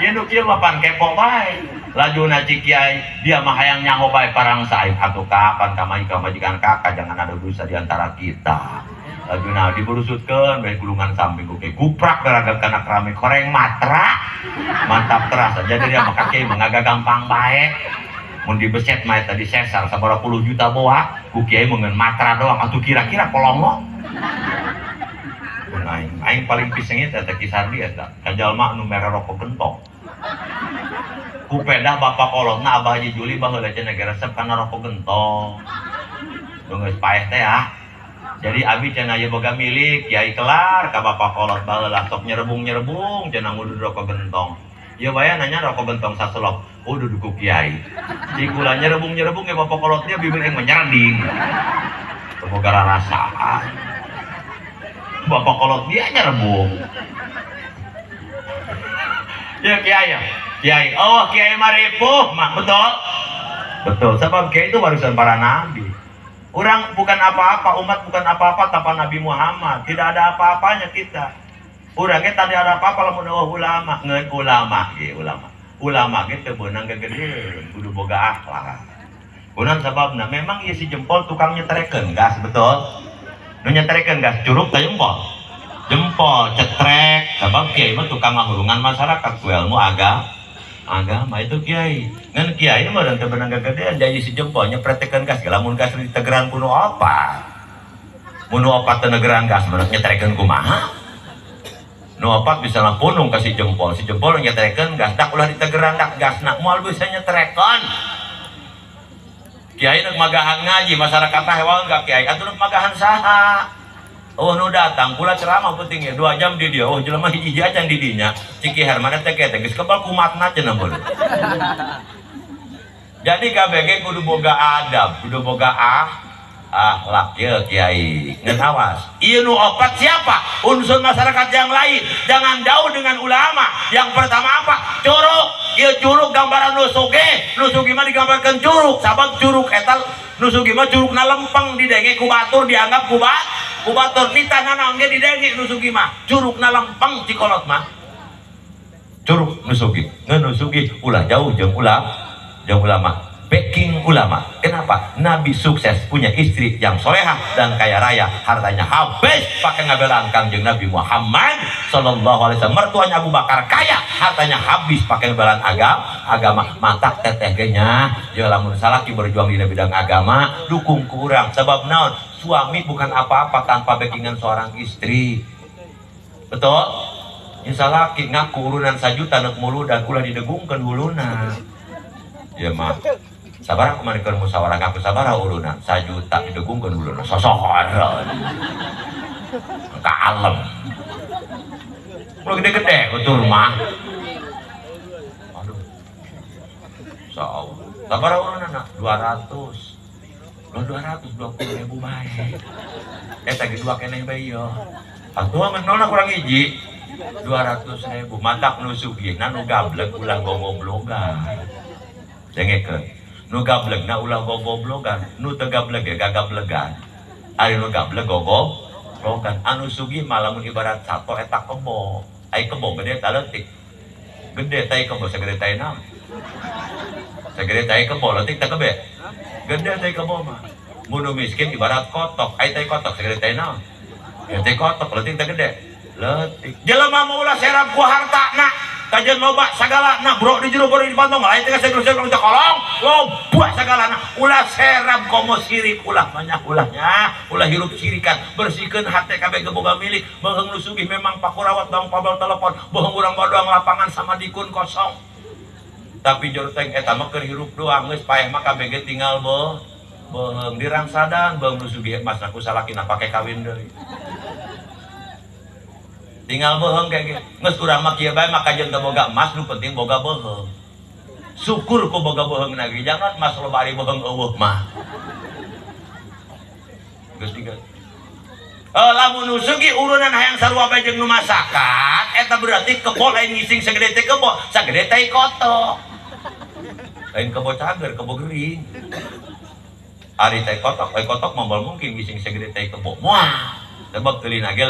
Speaker 1: Ieu nu kieu mah pan kepo bae. Lajuna cik kiai dia mah hayang nyaho bae parang saib atuh kapan ka majikan kakak jangan ada dosa di antara kita. Lajuna diburusutkeun bae gulungan samping oke guprak beragam kana keramik koreng matra mantap terasa jadi dia mah kaki mah gampang bae. Mun dibeset mah eta disesar sabaraha puluh juta boa ku kiai mengen matra doang atuh kira-kira polongo. Mun aing paling pisengnya eta Ki Sardi eta ka jalma nu mere rokok gentong. Ku pedah bapak kolotna Abah Haji Juli baheula cenah ge resep kana rokok gentong. Nu geus paeh teh ah. Jadi abi cenah ieu boga milik kiai kelar ka bapak kolot baheula sok nyerebung-nyerebung cenah ngudud rokok gentong. Ieu bae nanya rokok gentong saselop, udud ku kiai. Cikula nyerebung-nyerebung ge bapak kolot dia bibir aing menyerding. Teu boga rarasaan. Bapak kolot dia nyerebung. Ya kiai ya. Kiai, oh kiai maripuh, mak betul? Betul, sebab kiai itu warisan para nabi. Orang bukan apa-apa, umat bukan apa-apa tanpa Nabi Muhammad. Tidak ada apa-apanya kita. Orangnya tadi ada apa-apa lamun eueuh ulama, ngeun ulama ge ulama. Ulama ge teu beunang gegedeun, kudu boga akhlak. Kunaon sababna memang ieu si jempol tukang nyetrekeun gas, betul? Nu nyetrekeun gas curug teh jempol. Jempol cetrek, sabab kiai mah tukang ngahurungan masyarakat ku ilmu agama. Agama itu kiai. Ngan kiai mah teu beunang gegedean jadi si jempol nyepretekeun gas, lamun gas ditegeran ku nu opat. Mun nu opat teu negeran gas mah nyetrekeun kumaha? Nu opat bisa lah punung ka si jempol nyetrekeun gas dak ulah ditegeran dak gasna moal bisa nyetrekeun. Kiai neuk magahan ngaji masyarakat teh hewan ka kiai atuh neuk magahan saha? Oh nu datang kula ceramah penting ya 2 jam di dia. Oh jelema hiji acan di dinya. Ciki Herman teh teh geus kebal kumatna cenah beul. Jadi KBG kudu boga adab, kudu boga akhlak ya kiai. Ngan awas. Ieu nu opat siapa? Unsur masyarakat yang lain. Jangan jauh dengan ulama. Yang pertama apa? Curug. Ieu curug gambaran nu sugih. Nu sugih mah digambarkeun curug. Sabab curug eta nu sugih mah curugna lempeng didenge ku batur dianggap ku batur nita nanaon ge didenge nu sugih mah. Curugna lempeng cikolot mah. Curug nu sugih. Ngan nu sugih ulah jauh jeung ulama. Backing ulama. Kenapa? Nabi sukses punya istri yang solehah dan kaya raya, hartanya habis pakai ngabelaan Kangjeng Nabi Muhammad sallallahu alaihi wasallam. Mertuanya Abu Bakar kaya, hartanya habis pakai ngabelaan agama. Matak teteh ge nya, ya lamun salaki berjuang di bidang agama, dukung kurang. Sebab naon? Suami bukan apa-apa tanpa backingan seorang istri. Betul? Nya salaki ngaku urunan sajuta neuk muludan ulah didegungkeun huluna. Ya mah. Sabar aku manikeun musyawarah ngaku sabaraha urunan sajuta didegungkeun huluna sosohoreun. Kalem. Mun gede-gede utur mah. Aduh. Insyaallah. Sabaraha urunanna? 200. Loh 220.000 bae. Eta ge dua keneh bae ieu. Atuh ngenolna kurang hiji. 200.000 matak nu sugihna nu gablek ulah gogoblogan. Dengekeun. Nu gablegna ulah gogoblogan, nu teu gableg ge gagablegan. Ari nu gablek gogoblogan, anu sugih mah lamun ibarat sato eta kebo. Ai kebo gede ta leutik? Gede tai kebo sagede tai naon? Sagede tai kebo leutik ta kebe? Gede tai kebo mah. Mun nu miskin ibarat kotok, ai tai kotok sagede tai naon? Ya tai kotok leutik ta gede? Leutik. Jelema mah ulah serap ku hartana. Kajian loba sagalana bro di jero boro di pantong lain teh segel-segel teh kolong loba sagalana ulah serap komo sirik ulah banyak ulahnya ulah hirup sirikan bersihkeun hate kabeh boga milik beheung nu sugih memang pakurawat bang pabel telepon beheung urang badoang lapangan sama dikun kosong tapi jero teh eta mah keur hirup doang geus paeh mah kabeh ge tinggal beheung dirangsadan beheung nu sugih mas aku salakina pake kawin deui. Tinggal bohong kayak gitu. Nges urang mah kieu bae maka jeung teu boga emas nu penting boga bohong. Syukur ku boga bohong lagi jangan emas loba ari bohong eueuh mah. Geus diga. Lamun nu sugih urunan hayang sarua bae jeung nu masakan eta berarti kebo lain ngising sagede teh kebo, sagede teh kotok. Lain kebo cager, kebo gering. Ari teh kotok, ai kotok mah moal mungkin ngising sagede teh kebo. Moal. Sebab teulina ge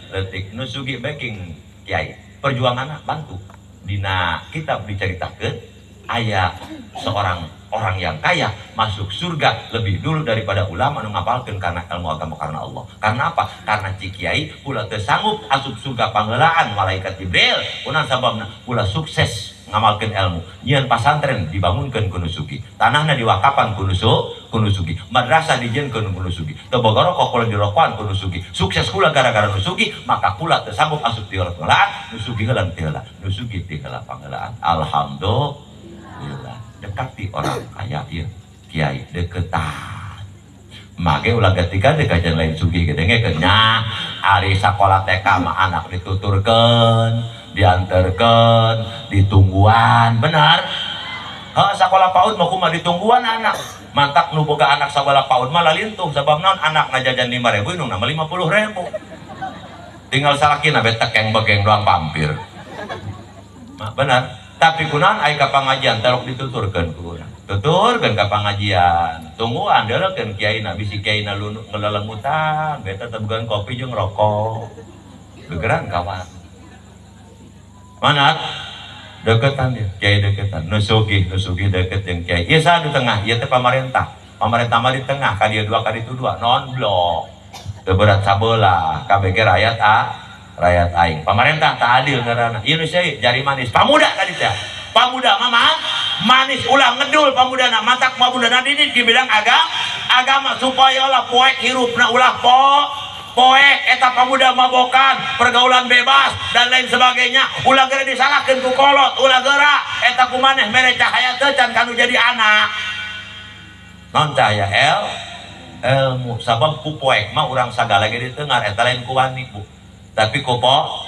Speaker 1: leutik nu sugih backing kiai perjuanganna bantu dina kitab diceritakeun aya seorang orang yang kaya masuk surga lebih dulu daripada ulama nu ngapalkeun karena ilmu agama karena Allah. Karena apa? Karena ci kiai ulah teu sanggup asup surga pangeulaan malaikat Jibril. Kunaon sababna? Ulah sukses ngamalkeun ilmu. Nyieun pasantren dibangunkeun ku nu sugih. Tanahna diwakapan ku nu sugih. Madrasah dijieunkeun ku nu sugih. Teu boga rokok kula dirokoan ku nu sugih. Sukses kula gara-gara nu sugih, maka kula teu sanggup asup ti heulaan, nu sugih heula ti heula, nu sugih ti heula pangeulaan. Alhamdulillah. Dekati orang kaya ieu, kiai deketan. Mage ulah ketika dekajan lain sugih gedenge nya ari sakola TK mah anak dituturkeun, dianterkeun, ditungguan, benar? Heuh sakola PAUD mah kumaha ditungguan anak. Mantak nu boga anak sakola PAUD mah lalintuh sabab naon anak ngajajan 5.000 indungna mah 50.000. Tinggal salakina be tekeng begeng doang pampir. Mah benar. Tapi kunaon ai ka pangajian terok dituturkeun ku urang. Tuturkeun ka pangajian, tungguan deuleukeun kiaina bisi kiaina ngelelemutan, beta tebugan kopi jeung rokok. Gegeran kawan. Mana? Deketan dia, kiai deketan. Nu sugih deket jeung kiai. Ieu saha di tengah? Ieu teh pamarentah. Pamarentah mah di tengah, ka dieu dua ka ditu dua, non blok. Teu berat sabelah, kabeh ge rakyat rakyat aing. Pamarentah tak adil ngaranna. Ieu nu jari manis. Pamuda ka ditu. Pamuda mah manis ulah ngedul pamudana matak pamudana didik di bidang agama supaya ulah poek hirupna ulah poek eta pamuda mabokan pergaulan bebas dan lain sebagainya ulah geura disalahkeun ku kolot ulah geura eta ku maneh mere cahaya teu can kanu jadi anak non cahaya ilmu sabab ku poek mah urang sagala ge ditengar eta lain ku wani bu tapi ku poek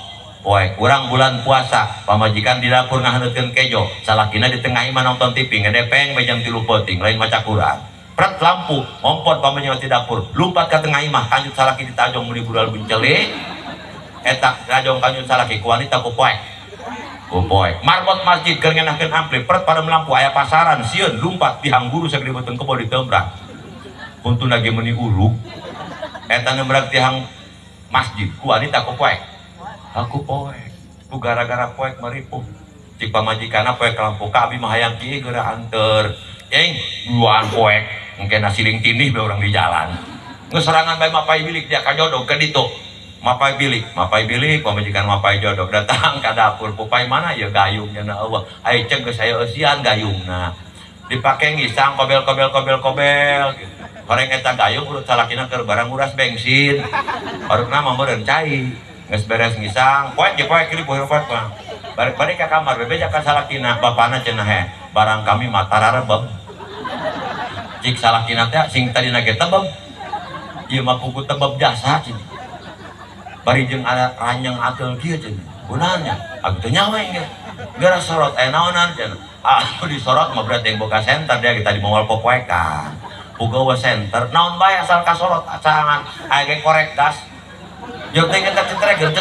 Speaker 1: urang bulan puasa pamajikan di dapur ngahaneutkeun kejo salakina di tengah imah nonton TV ngedepeng we jam 3 peuting lain maca Quran pret lampu ngompor pamajikan di dapur lumpat ka tengah imah kanjut salaki ditajong meuli bural buncelik eta tajong kanjut salaki ku wanita ku poek marbot masjid keur ngenahkeun ampli pret padam lampu aya pasaran sieun lumpat tihang guru sagede beuteung kebo ditembrak untuna ge meuni uruk eta nembrak tihang masjid ku wanita ku poek aku poek, ku gara-gara poek maripuh. Cik pamajikanna poek lampu ka abi mah hayang kieu geura anteur. Eng, duaan poek, engke nasiling tinih be urang di jalan. Geus sorangan bae mapai bilik dia kajodog ka ditu. Mapai bilik, pamajikan mapai jodog datang ka dapur. Pupai mana ya gayungnya na eueuh. Ai cek geus aya eusian gayungna. Dipake ngisang kobel kobel kobel kobel gitu. Horeng eta gayung urut salakina keur barang nguras bensin. Barukna mah meureun cai. Geus beres ngisang, poek ge poek kieu poek poek mah. Balik-balik ka kamar bebeja ka salakina, bapana cenah he, barang kami mah tararebeb. Cik salakina teh sing tadina ge tebeb. Ieu mah kuku tebeb jasa cenah. Bari jeung ranjang ateul kieu cenah. Kunaon nya? Abi teh nyawa ge. Geura sorot aya naonan cenah. Ah disorot mah berarti yang boga senter dia kita di moal popoekan. Pugawa senter naon bae asal kasorot acangan aya ge korek gas. Jeung teh kita cetrekeun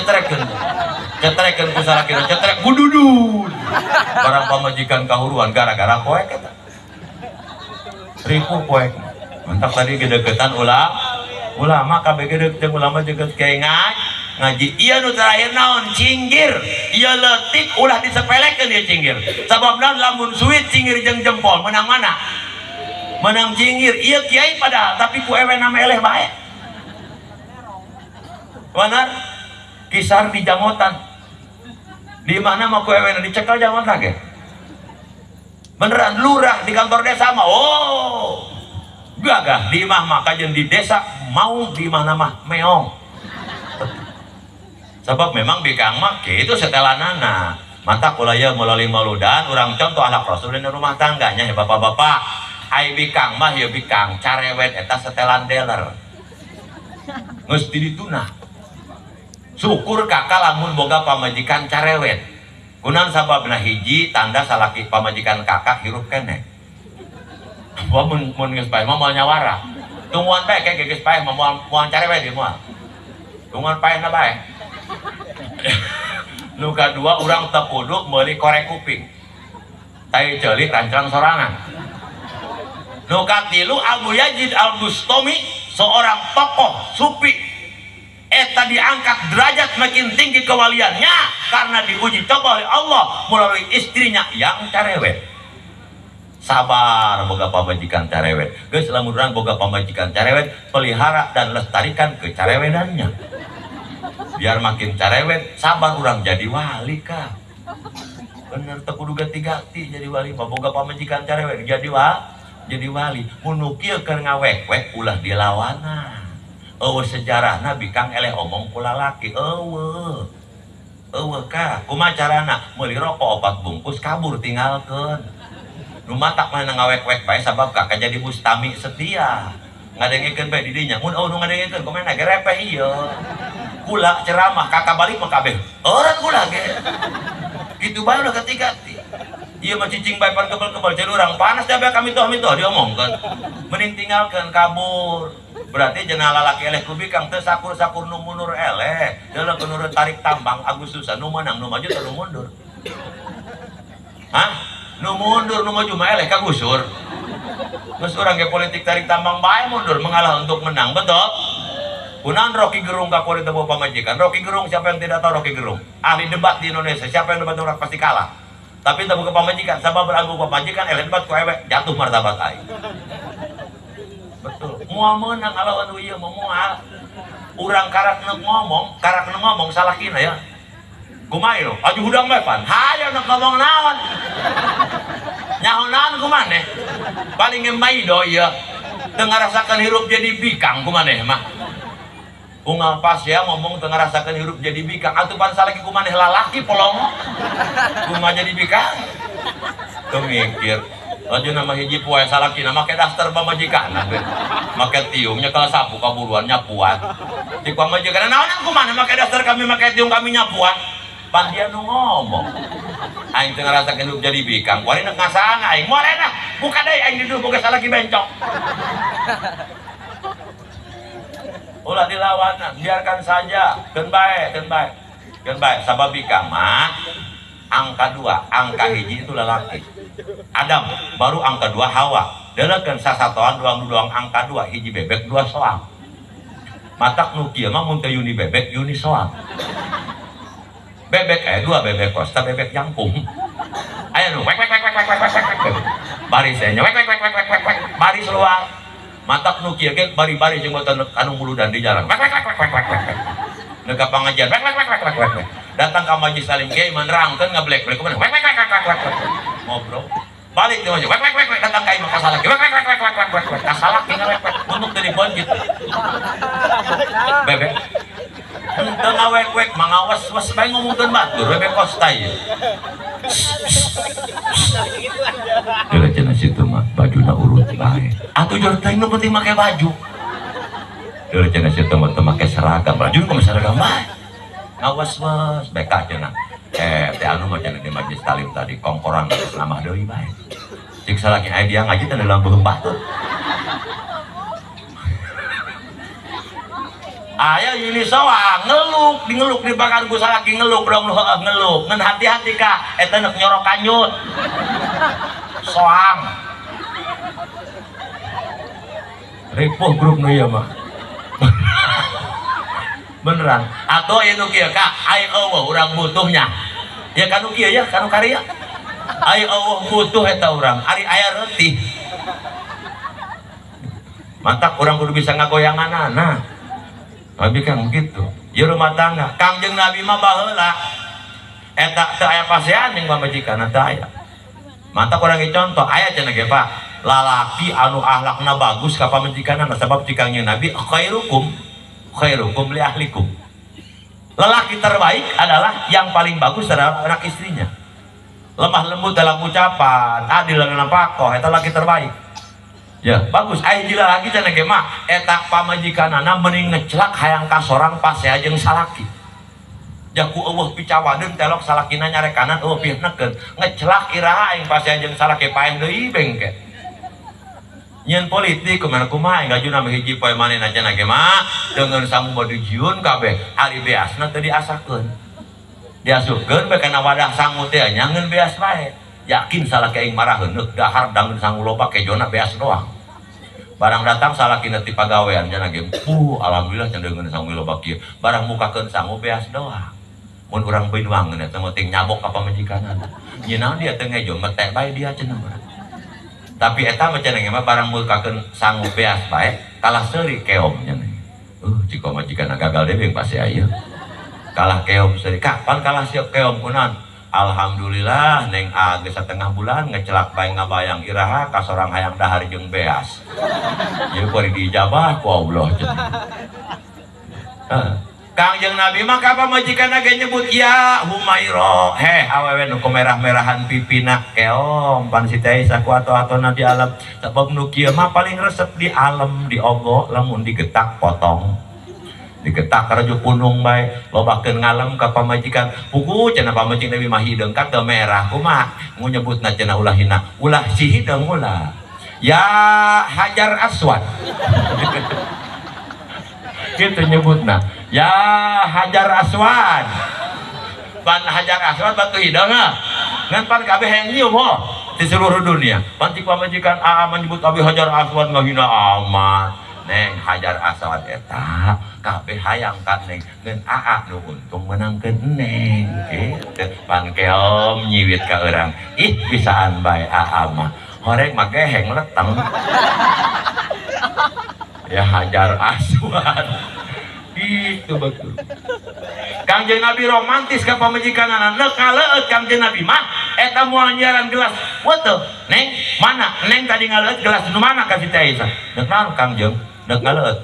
Speaker 1: ku salakina cetrek bududun. Barang pamajikan kahuruan gara-gara poek eta. Ripuh poek. Mantap tadi gedeketan ulama kabeh ge deukeut jeung ulama jeung kiai ngaji. Ieu nu terakhir naon cinggir. Ieu leutik ulah disepelekeun ieu cinggir. Sabab naon lamun suit cinggir jeung jempol menang mana? Menang cinggir. Ieu kiai padahal tapi ku ewena mah eleh bae. Benar? Kisar di jangotan. Di mana mau ku ewena dicekal jangotan ge? Beneran lurah di kantor desa mah. Oh. Gagah di imah mah kajen di desa mau di mana mah meong. Sebab memang bikang mah kitu setelanana. Mata kula ieu melalui maludan urang contoh ahlak rasul dina rumah tangganya ya bapak-bapak. Ai bikang mah ya bikang carewet eta setelan dealer. Geus di dituna. Syukur kakak lamun boga pamajikan carewet. Kunaon sababna hiji tanda salaki pamajikan kakak hirup keneh. Wah mun geus paeh mah moal nyawara. Tungguan bae ke geus paeh mah moal carewet ieu moal. Tungguan paehna bae. Nu kadua urang teu kudu meuli korek kuping. Tai ceulik rancang sorangan. Nu katilu Abu Yazid Al-Bustami seorang tokoh sufi eta diangkat derajat makin tinggi kewaliannya karena diuji coba oleh Allah melalui istrinya yang carewet. Sabar boga pamajikan carewet. Geus lamun urang boga pamajikan carewet, pelihara dan lestarikan kecarewedannya. Biar makin carewet, sabar urang jadi wali kah. Bener teu kudu ganti-ganti jadi wali mah boga pamajikan carewek jadi wa jadi wali. Mun nu kieu keur ngawek-wek ulah dilawanan. Eueuh sejarahna bikang eleh omong ku lalaki eueuh. Eueuh ka kumaha carana meuli rokok 4 bungkus kabur tinggalkeun. Nu matak mah ngawek-wek bae sabab ka jadi mustami setia. Ngadengekeun bae di dinya mun eueuh nu ngadengekeun kumaha ge repeh ieu. Kula ceramah kakak balik mah kabeh. Eureun kula ge. Gitu bae udah ketiga-tiga. Ieu mah cicing bae pan kebel-kebel jadi urang panas da bae kami tuh diomongkeun. Mending tinggalkeun kabur. Berarti jenah lalaki eleh ku bikang teu sakur-sakur nu mundur eleh. Deuleu nurut tarik tambang Agustusan nu meunang nu maju teu nu mundur. Hah? Nu mundur nu maju mah eleh kagusur. Geus urang ge politik tarik tambang bae mundur mengalah untuk menang, betul? Kunaon Rocky Gerung ka kuari teu bawa pamajikan? Rocky Gerung siapa yang tidak tahu Rocky Gerung? Ahli debat di Indonesia, siapa yang debat orang pasti kalah. Tapi teu boga pamajikan, sabab beranggu pamajikan eleh debat ku ewek jatuh martabat aing. Betul. Moal meunang ngalawan nu ieu mah moal. Urang karak neuk ngomong salakina ya. Kumaha ieu? Aju hudang bae pan. Hayo neuk ngomong naon? Nyaho naon kumaneh? Paling ngemai do ieu. Teu ngarasakeun hirup jadi bikang kumaneh mah. Unggal pas ya ngomong teu ngarasakeun hirup jadi bikang atuh pan salaki kumaneh lalaki polong. Kumaha jadi bikang? Teu mikir. Laju nama hiji poe salakina make daster pamajikan make tiung nyekel sapu kaburuan nyapuan. Cik pamajikan naon kumaha make daster kami make tiung kami nyapuan. Pan dia nu ngomong. Aing teu ngarasakeun hirup jadi bikang. Kuari neuk ngasaan aing moal enak. Buka deui aing diduh boga salaki bencong. Ulah dilawanan, biarkan saja. Keun bae, keun bae. Keun bae sabab bikang mah angka 2, angka hiji itu lelaki. Adam baru angka 2 Hawa. Deuleukeun sasatoan doang-doang angka 2 hiji bebek 2 soang. Matak nu kieu mah mun teu yuni bebek yuni soang. Bebek aya 2 bebek kosta bebek jangkung. Aya nu wek wek wek wek wek wek wek. Baris nya wek wek wek wek wek wek. Baris luar. Matak nu kieu ge bari-bari jeung boten anu muludan di jalan. Wek wek wek wek wek wek. Neuk ka pangajian wek wek wek wek wek wek. Datang ka majlis salim kiai menerangkeun ngablek-blek kumaha wek wek wek wek wek wek. Ngobrol. Balik di masjid wek wek wek wek datang ka imah kasalaki wek wek wek wek wek wek wek. Kasalaki ngawek wek untuk teu dibeunjit. Bebek. Henteu ngawek-wek mangawas-was bae ngomongkeun batur bebek kosta ieu. Deuleu cenah situ mah bajuna urut bae. Atuh jor teh nu penting make baju. Deuleu cenah situ mah teu make seragam, baju kumaha seragam bae. Ngawas-was bae ka cenah. Teh anu mah cenah di majlis talim tadi kongkoran geus namah deui bae. Cik salaki aya dia ngaji teh dalam beuheung batur. Aya yuni soang ngeluk, dingeluk dibakar ku salaki ngeluk dong heueuh ngeluk. Ngan hati-hati ka eta neuk nyorok kanyut. Soang. Ripuh grup nu ieu mah. Beneran. Atau ieu nu kieu ka ai eueuh urang butuhnya. Ya kanu kieu ya, kanu karya. Ai eueuh butuh eta urang, ari aya reutih. Mantak urang kudu bisa ngagoyanganana. Nabi kan begitu. Ieu rumah tangga. Kangjeng Nabi mah baheula eta teu aya pasean jeung pamajikanna teu aya. Mantak urang ge contoh aya cenah ge Pak. Lalaki anu akhlakna bagus ka pamajikanna sabab cik Kangjeng Nabi khairukum khairukum li ahlikum. Lelaki terbaik adalah yang paling bagus terhadap anak istrinya. Lemah lembut dalam ucapan, adil dalam nafkah, eta laki terbaik. Ya, bagus. Aya jila lagi cenah ge mah eta pamajikanana mending ngecelak hayang ka sorang pasea jeung salaki. Jaku eueuh picawadeun telok salakina nyarekanan eueuh pihnekeun. Ngecelak iraha aing pasea jeung salaki paeh deui bengke. Nyeun politik kumaha kumaha aing gajuna mah hiji poe manehna cenah ge mah deungeun sangu bade jiun kabeh ari beasna teu diasakeun. Diasupkeun bae kana wadah sangu teh nya ngeun beas bae. Yakin salaki aing marah heuneuk dahar dangeun sangu loba kejona beas doang. Barang datang salakina ti pagawean cenah ge, alhamdulillah cenah deungeun sangu loba kieu. Barang mukakeun sangu beas doang. Mun urang binuangeun eta mah ting nyabok ka pamajikanna. Nyenaon dia teu ngejo metek bae dia cenah urang. Tapi eta mah cenah ge mah barang mukakeun sangu beas bae kalah seuri keom cenah. Cik pamajikanna gagal deui pasti aya. Kalah keom seuri. Kapan kalah siap keom kunaon? Alhamdulillah neng A geus satengah bulan ngecelak bae ngabayang iraha ka sorang hayang dahar jeung beas. Ieu kuari diijabah ku Allah cenah. Kangjeng Nabi mah ka pamajikanna ge nyebut ya Humaira, heh awewe nu kemerah-merahan pipina keom pan si Teh Aisyah ku ato-atona di alam. Sabab nu kieu mah paling resep di alam diogo lamun digetak potong. Digetak karajo punung bae lobakeun ngalem ka pamajikan. Pugu cenah pamajikan Nabi mah hideung ka teu merah kumaha nyebutna cenah ulah hina, ulah si hideung ulah. Ya Hajar Aswad. Gitu nyebutna. Ya Hajar Aswad. Pan Hajar Aswad batu hideung ngan pan kabeh hayang nyium ho di seluruh dunia. Pan ti pamajikan aa menyebut abi Hajar Aswad ngahina amat. Neng Hajar Aswad eta kabeh hayang ka neng ngan aa nu untung menangkeun neng kitu. Pan keom nyiwit ka urang. Ih bisaan bae aa mah. Horeng mah geheng leteng. Ya Hajar Aswad. Itu betul. Kangjeng Nabi romantis ka pamajikanana. Neuk ngaleueut Kangjeng Nabi mah eta moal nyiaran gelas. Weutuh, neng mana? Neng tadi ngaleueut gelas nu mana ka si Teh Aisyah? Neuk naon Kangjeng? Neuk ngaleueut.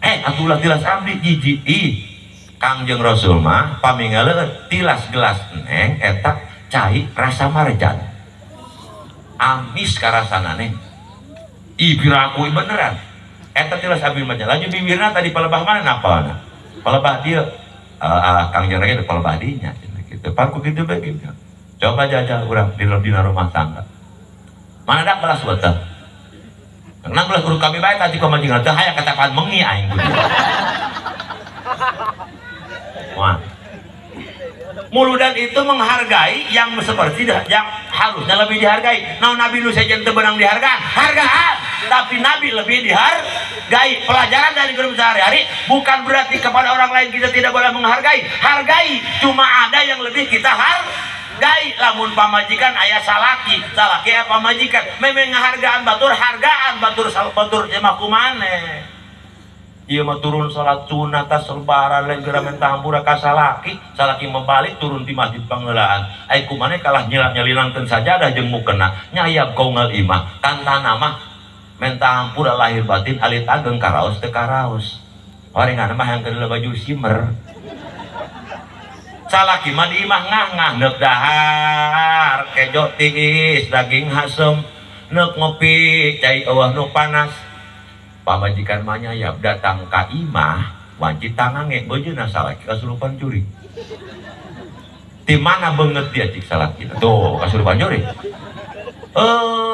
Speaker 1: Eh, atuh ulah tilas abdi jijik. Ih, Kangjeng Rasul mah pami ngaleueut tilas gelas neng eta cai rasa marjan. Amis karasana neng. Ih, piraku beneran. Eta tilas abdi mah laju bibirna tadi palebah mana napalna? Palebah dieu. Kangjeng lagi palebah dinya kitu. Pan ku kitu bae kitu. Coba jajal urang di dina rumah tangga. Mana dak belas weteh. Nang belas urang kami bae tadi pamajikan teh hayang katakan mengi aing. Wah. Muludan itu menghargai yang seperti yang harusnya lebih dihargai. Nah, Nabi nu sejen teu beunang dihargaan, hargaan. Tapi Nabi lebih dihargai. Pelajaran dari grup sehari-hari bukan berarti kepada orang lain kita tidak boleh menghargai. Hargai, cuma ada yang lebih kita hargai. Lamun pamajikan aya salaki, salaki aya pamajikan. Memang ngahargaan batur, hargaan batur batur mah kumaneh. Ieu mah turun salat sunat tas lebaran lain geura menta hampura ka salaki, salaki membalik turun di masjid pangeulaan. Ai kumaneh kalah nyelinangkeun sajadah jeung mukena, nyayab kaungal imah, tantana mah menta hampura lahir batin alit ageng karaos teu karaos. Horengan mah hayang keun baju simer. Salaki mah di imah ngah-ngah neuk dahar, kejo tiis, daging hasem, neuk ngopi, cai eueuh nu panas. Pamajikan mah nyayab datang ka imah wanci tangange bejeuna salaki kasurupan curi. Di mana beungeut dia cik salaki tuh kasurupan curi.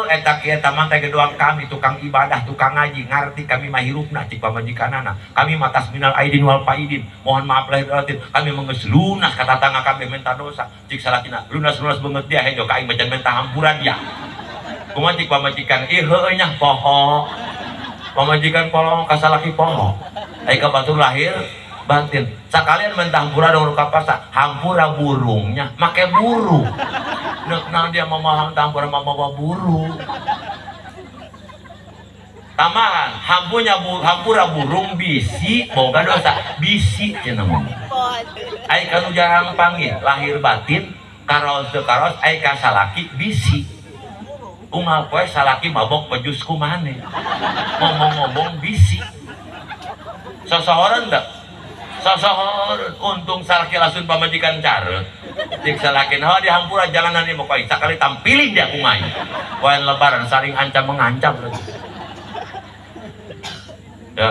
Speaker 1: Eta kieu eta mah teh gedoang kami tukang ibadah, tukang ngaji, ngarti kami mah hirupna cik pamajikanana. Kami mah tasminal aidin wal faidin. Mohon maaf lahir batin. Kami mah geus lunas ka tatangga kami minta dosa. Cik salakina lunas-lunas beungeut dia hejo ka aing macan minta hampura dia. Kumaha cik pamajikan ih heueuh nya poho. Pamajikan polong kasalaki poho. Ai ka batur lahir batin. Sakalian mentah hampura dong ka pasar, hampura burungnya make burung. Neuk naon dia mamaha hampura mamawa burung. Tambahan hampunya hampura burung bisi boga dosa, bisi cenah mah. Ai kanu jarang panggih lahir batin karaos teu karaos ai ka salaki bisi. Unggal poe salaki mabok pejus kumane. Ngomong-ngomong bisi. Sosohoreun teu? Sosohoreun untung salaki langsung pamajikan care. Cik salaki ho dihampura jalanan ieu mah sakali tampilin dia kumai. Poe lebaran saling ancam mengancam lagi. Ya.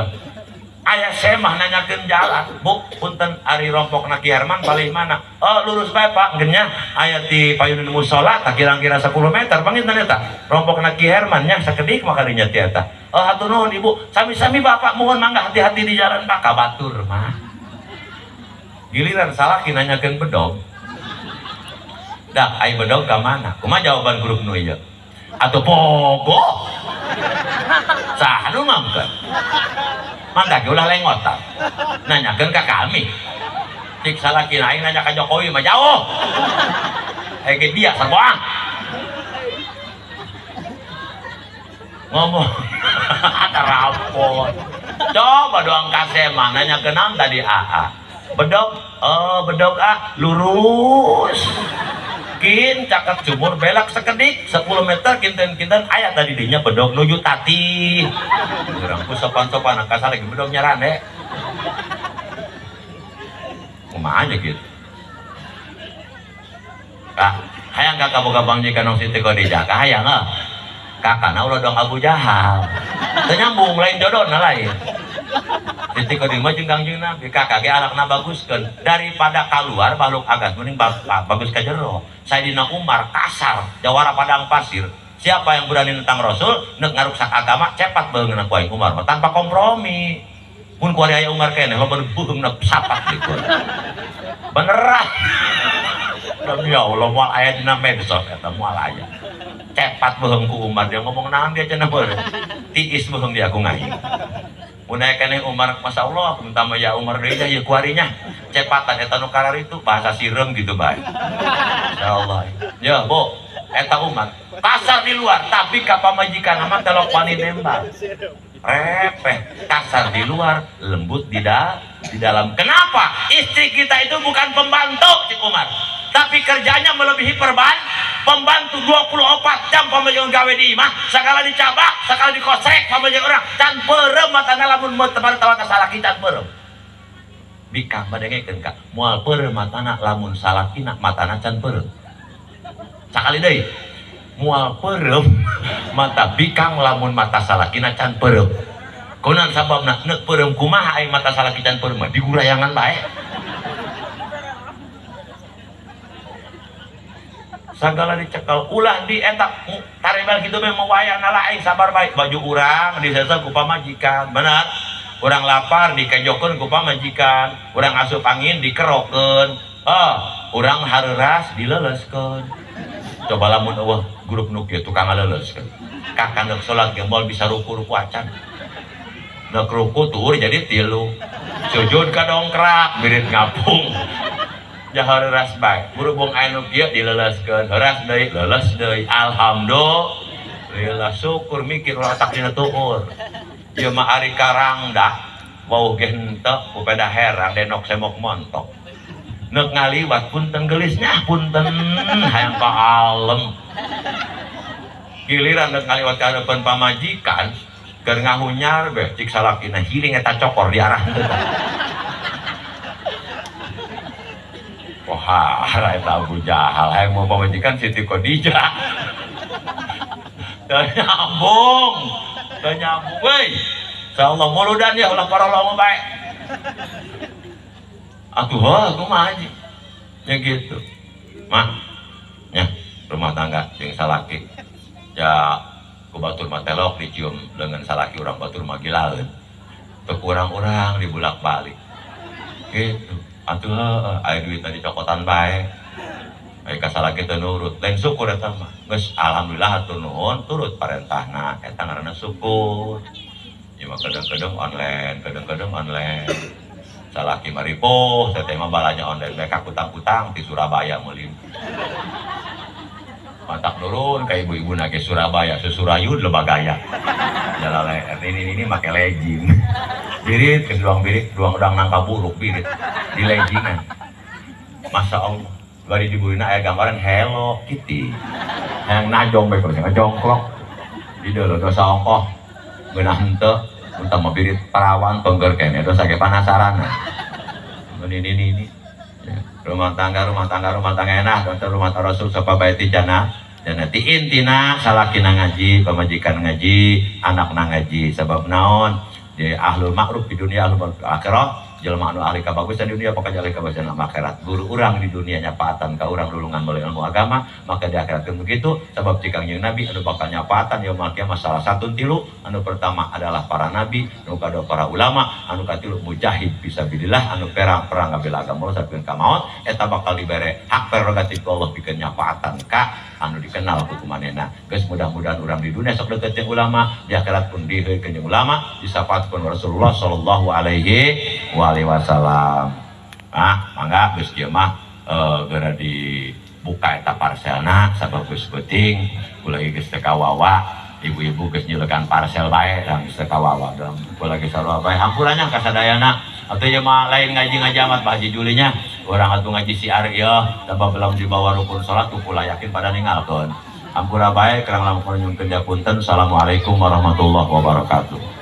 Speaker 1: Ayah saya mah nanyakeun jalan, Bu, punten ari rompokna Ki Herman palih mana? Oh, lurus bae Pak, genya aya di payunan musala tak kira-kira 10 meter panginten eta. Rompokna Ki Herman nya sakedik mah kadinya ti eta. Oh, hatur nuhun Ibu. Sami-sami Bapak mohon mangga hati-hati di jalan Pak, ka batur mah. Giliran salaki nanyakeun bedog. Dah, ai bedog ka mana? Kumaha jawaban grup nu ieu? Atuh pogo. Saha nu ngamkeun? Mangga ulah lengotan. Nanyakeun ka kami. Cik salaki aing nanya ka Jokowi mah jauh. Ge dia sarboang. Ngomong terapot. Coba doang kasema nanyakeun naon tadi AA. Bedog, oh bedog ah lurus. Yakin caket sumur belak sekedik 10 meter kinten-kinten aya tadi dinya bedog nuju tati. Urang ku sopan-sopan angkasa lagi bedog nyarande. Kumaha aja gitu. Ah, hayang kakak boga pamajikan Siti Khadijah, hayang ah. Kakana ulah dong Abu Jahal. Teu nyambung lain jodohna lain. Siti Khadijah jeung Kangjeng Nabi, kakak ge anakna baguskeun daripada kaluar baluk agas mending bagus ka jero. Sayyidina Umar kasar, jawara padang pasir. Siapa yang berani nentang Rasul, nek ngaruksak agama cepat beungeuna ku aing Umar tanpa kompromi. Mun ku ari aya Umar keneh loba beuheungna sapat gitu. Beneran. Demi Allah moal aya dina medsos eta moal aya. Cepat beuheung ku Umar dia ngomong naon dia cenah beureuh. Tiis beuheung dia ku ngaing. Mun aya keneh Umar masyaallah aku minta mah ya Umar deui nya ieu kuarinya. Cepatan eta nu karar itu bahasa sireum gitu bae. Insyaallah. Ya, Bu, eta Umar kasar di luar tapi ka pamajikan mah telok wani nembak. Repeh, kasar di luar, lembut di dalam. Kenapa? Istri kita itu bukan pembantu, Cik Umar. Tapi kerjanya melebihi pembantu 24 jam pamajikan gawe di imah, sakala dicabak, sakala dikosek pamajikan urang, can peureum matana lamun tebar tawa ka salaki can peureum. Bikang badengekeun ka, moal peureum matana lamun salakina matana can peureum. Sakali deui. Moal peureum mata bikang lamun mata salakina can peureum. Kunaon sababna neuk peureum kumaha aing mata salaki can peureum mah digurayangan bae. Sagala dicekal ulah di eta tarebel kitu mah wayana lah aing sabar bae baju urang disesel ku pamajikan benar urang lapar dikejokeun ku pamajikan urang asup angin dikerokeun urang hareuras dileleskeun. Coba lamun eueuh grup nu kieu tukang ngaleleuskeun kakak neuk salat ge moal bisa ruku-ruku acan neuk ruku tuur jadi tilu sujud ka dongkrak mirit ngapung jahar ras bae berhubung anu kieu dileleskeun heuras deui leles deui alhamdulillah syukur mikir ulah otak dina tuur ieu mah ari karangdah wauh ge henteu ku peda herang denok semok montok neuk ngaliwat punten geulisnya punten hayang ka alem giliran neuk ngaliwat ka hareupeun pamajikan keur ngahunyar beh cik salakina hiling eta cokor di arah teu. Wah, eta Abu Jahal hayang mau pamajikan Siti Khadijah. Teu nyambung. Teu nyambung euy. Insyaallah muludan ya ulah parolong bae. Atuh heuh kumaha haji. Ya gitu. Mah. Ya, rumah tangga jeung salaki. Ya ku batur mah telok dicium leungeun salaki urang batur mah gilaeun. Teu kurang-urang dibulak-balik. Gitu. Atuh aya duit tadi cokotan bae. Aya ka salaki teu nurut, lain syukur eta mah. Geus alhamdulillah hatur nuhun turut parentahna eta ngaranna syukur. Ieu mah kadang-kadang online, kadang-kadang online. Salaki mah ripuh, teteh mah balanya online bae ka kutang-kutang di Surabaya meuli. Matak nurun ka ibu-ibu na ge Surabaya, susurayun lebagaya. Jalale ini make legging. Birit ke duang birit, duang udang nangka buruk birit di leggingan. Masa Allah, bari diburina aya gambaran Hello Kitty. Yang najong bae kalau jongklok. Di deuleu dosa ongkoh. Geunah henteu, entah mah birit parawan tongger kene dosa ge panasaran. Ini. Rumah tangga enak, dosa rumah tangga Rasul sapa bae ti jannah. Jannati intina salakina ngaji, pamajikan ngaji, anakna ngaji sabab naon? Di ahlul ma'ruf di dunia ahlul akhirah jelema anu ahli kabagusan di dunia pokoknya ahli kabagusan akhirat guru urang di dunia nyapaatan ka urang lulungan melalui ilmu agama maka di akhirat pun begitu sebab jika kangjeng Nabi anu bakal nyapaatan yaumul kiamah salah satu tilu anu pertama adalah para nabi anu kadua para ulama anu katilu mujahid fisabilillah anu perang-perang ngabela agama Allah sampai ka maot eta bakal dibere hak prerogatif Allah pikeun nyapaatan ka anu dikenal ku kumanehna geus mudah-mudahan urang di dunia sok deukeut jeung ulama di akhirat pun diheukeun jeung ulama disapaatkeun Rasulullah sallallahu alaihi wasallam. Ah, mangga geus ieu mah geura dibuka eta parselna sabab geus penting kula geus teu kawawa ibu-ibu geus nyeulekan parsel bae dan geus teu kawawa dalam kula geus sarua bae hampuranya ka sadayana Atuh ieu mah lain ngaji-ngaji amat Pak Haji Julinya. Urang atuh ngaji siar ieu tambah belum dibawa rukun salat tuh kula yakin pada ninggalkeun. Ampura bae kerang langkung nyungkeun diapunten. Assalamualaikum warahmatullahi wabarakatuh.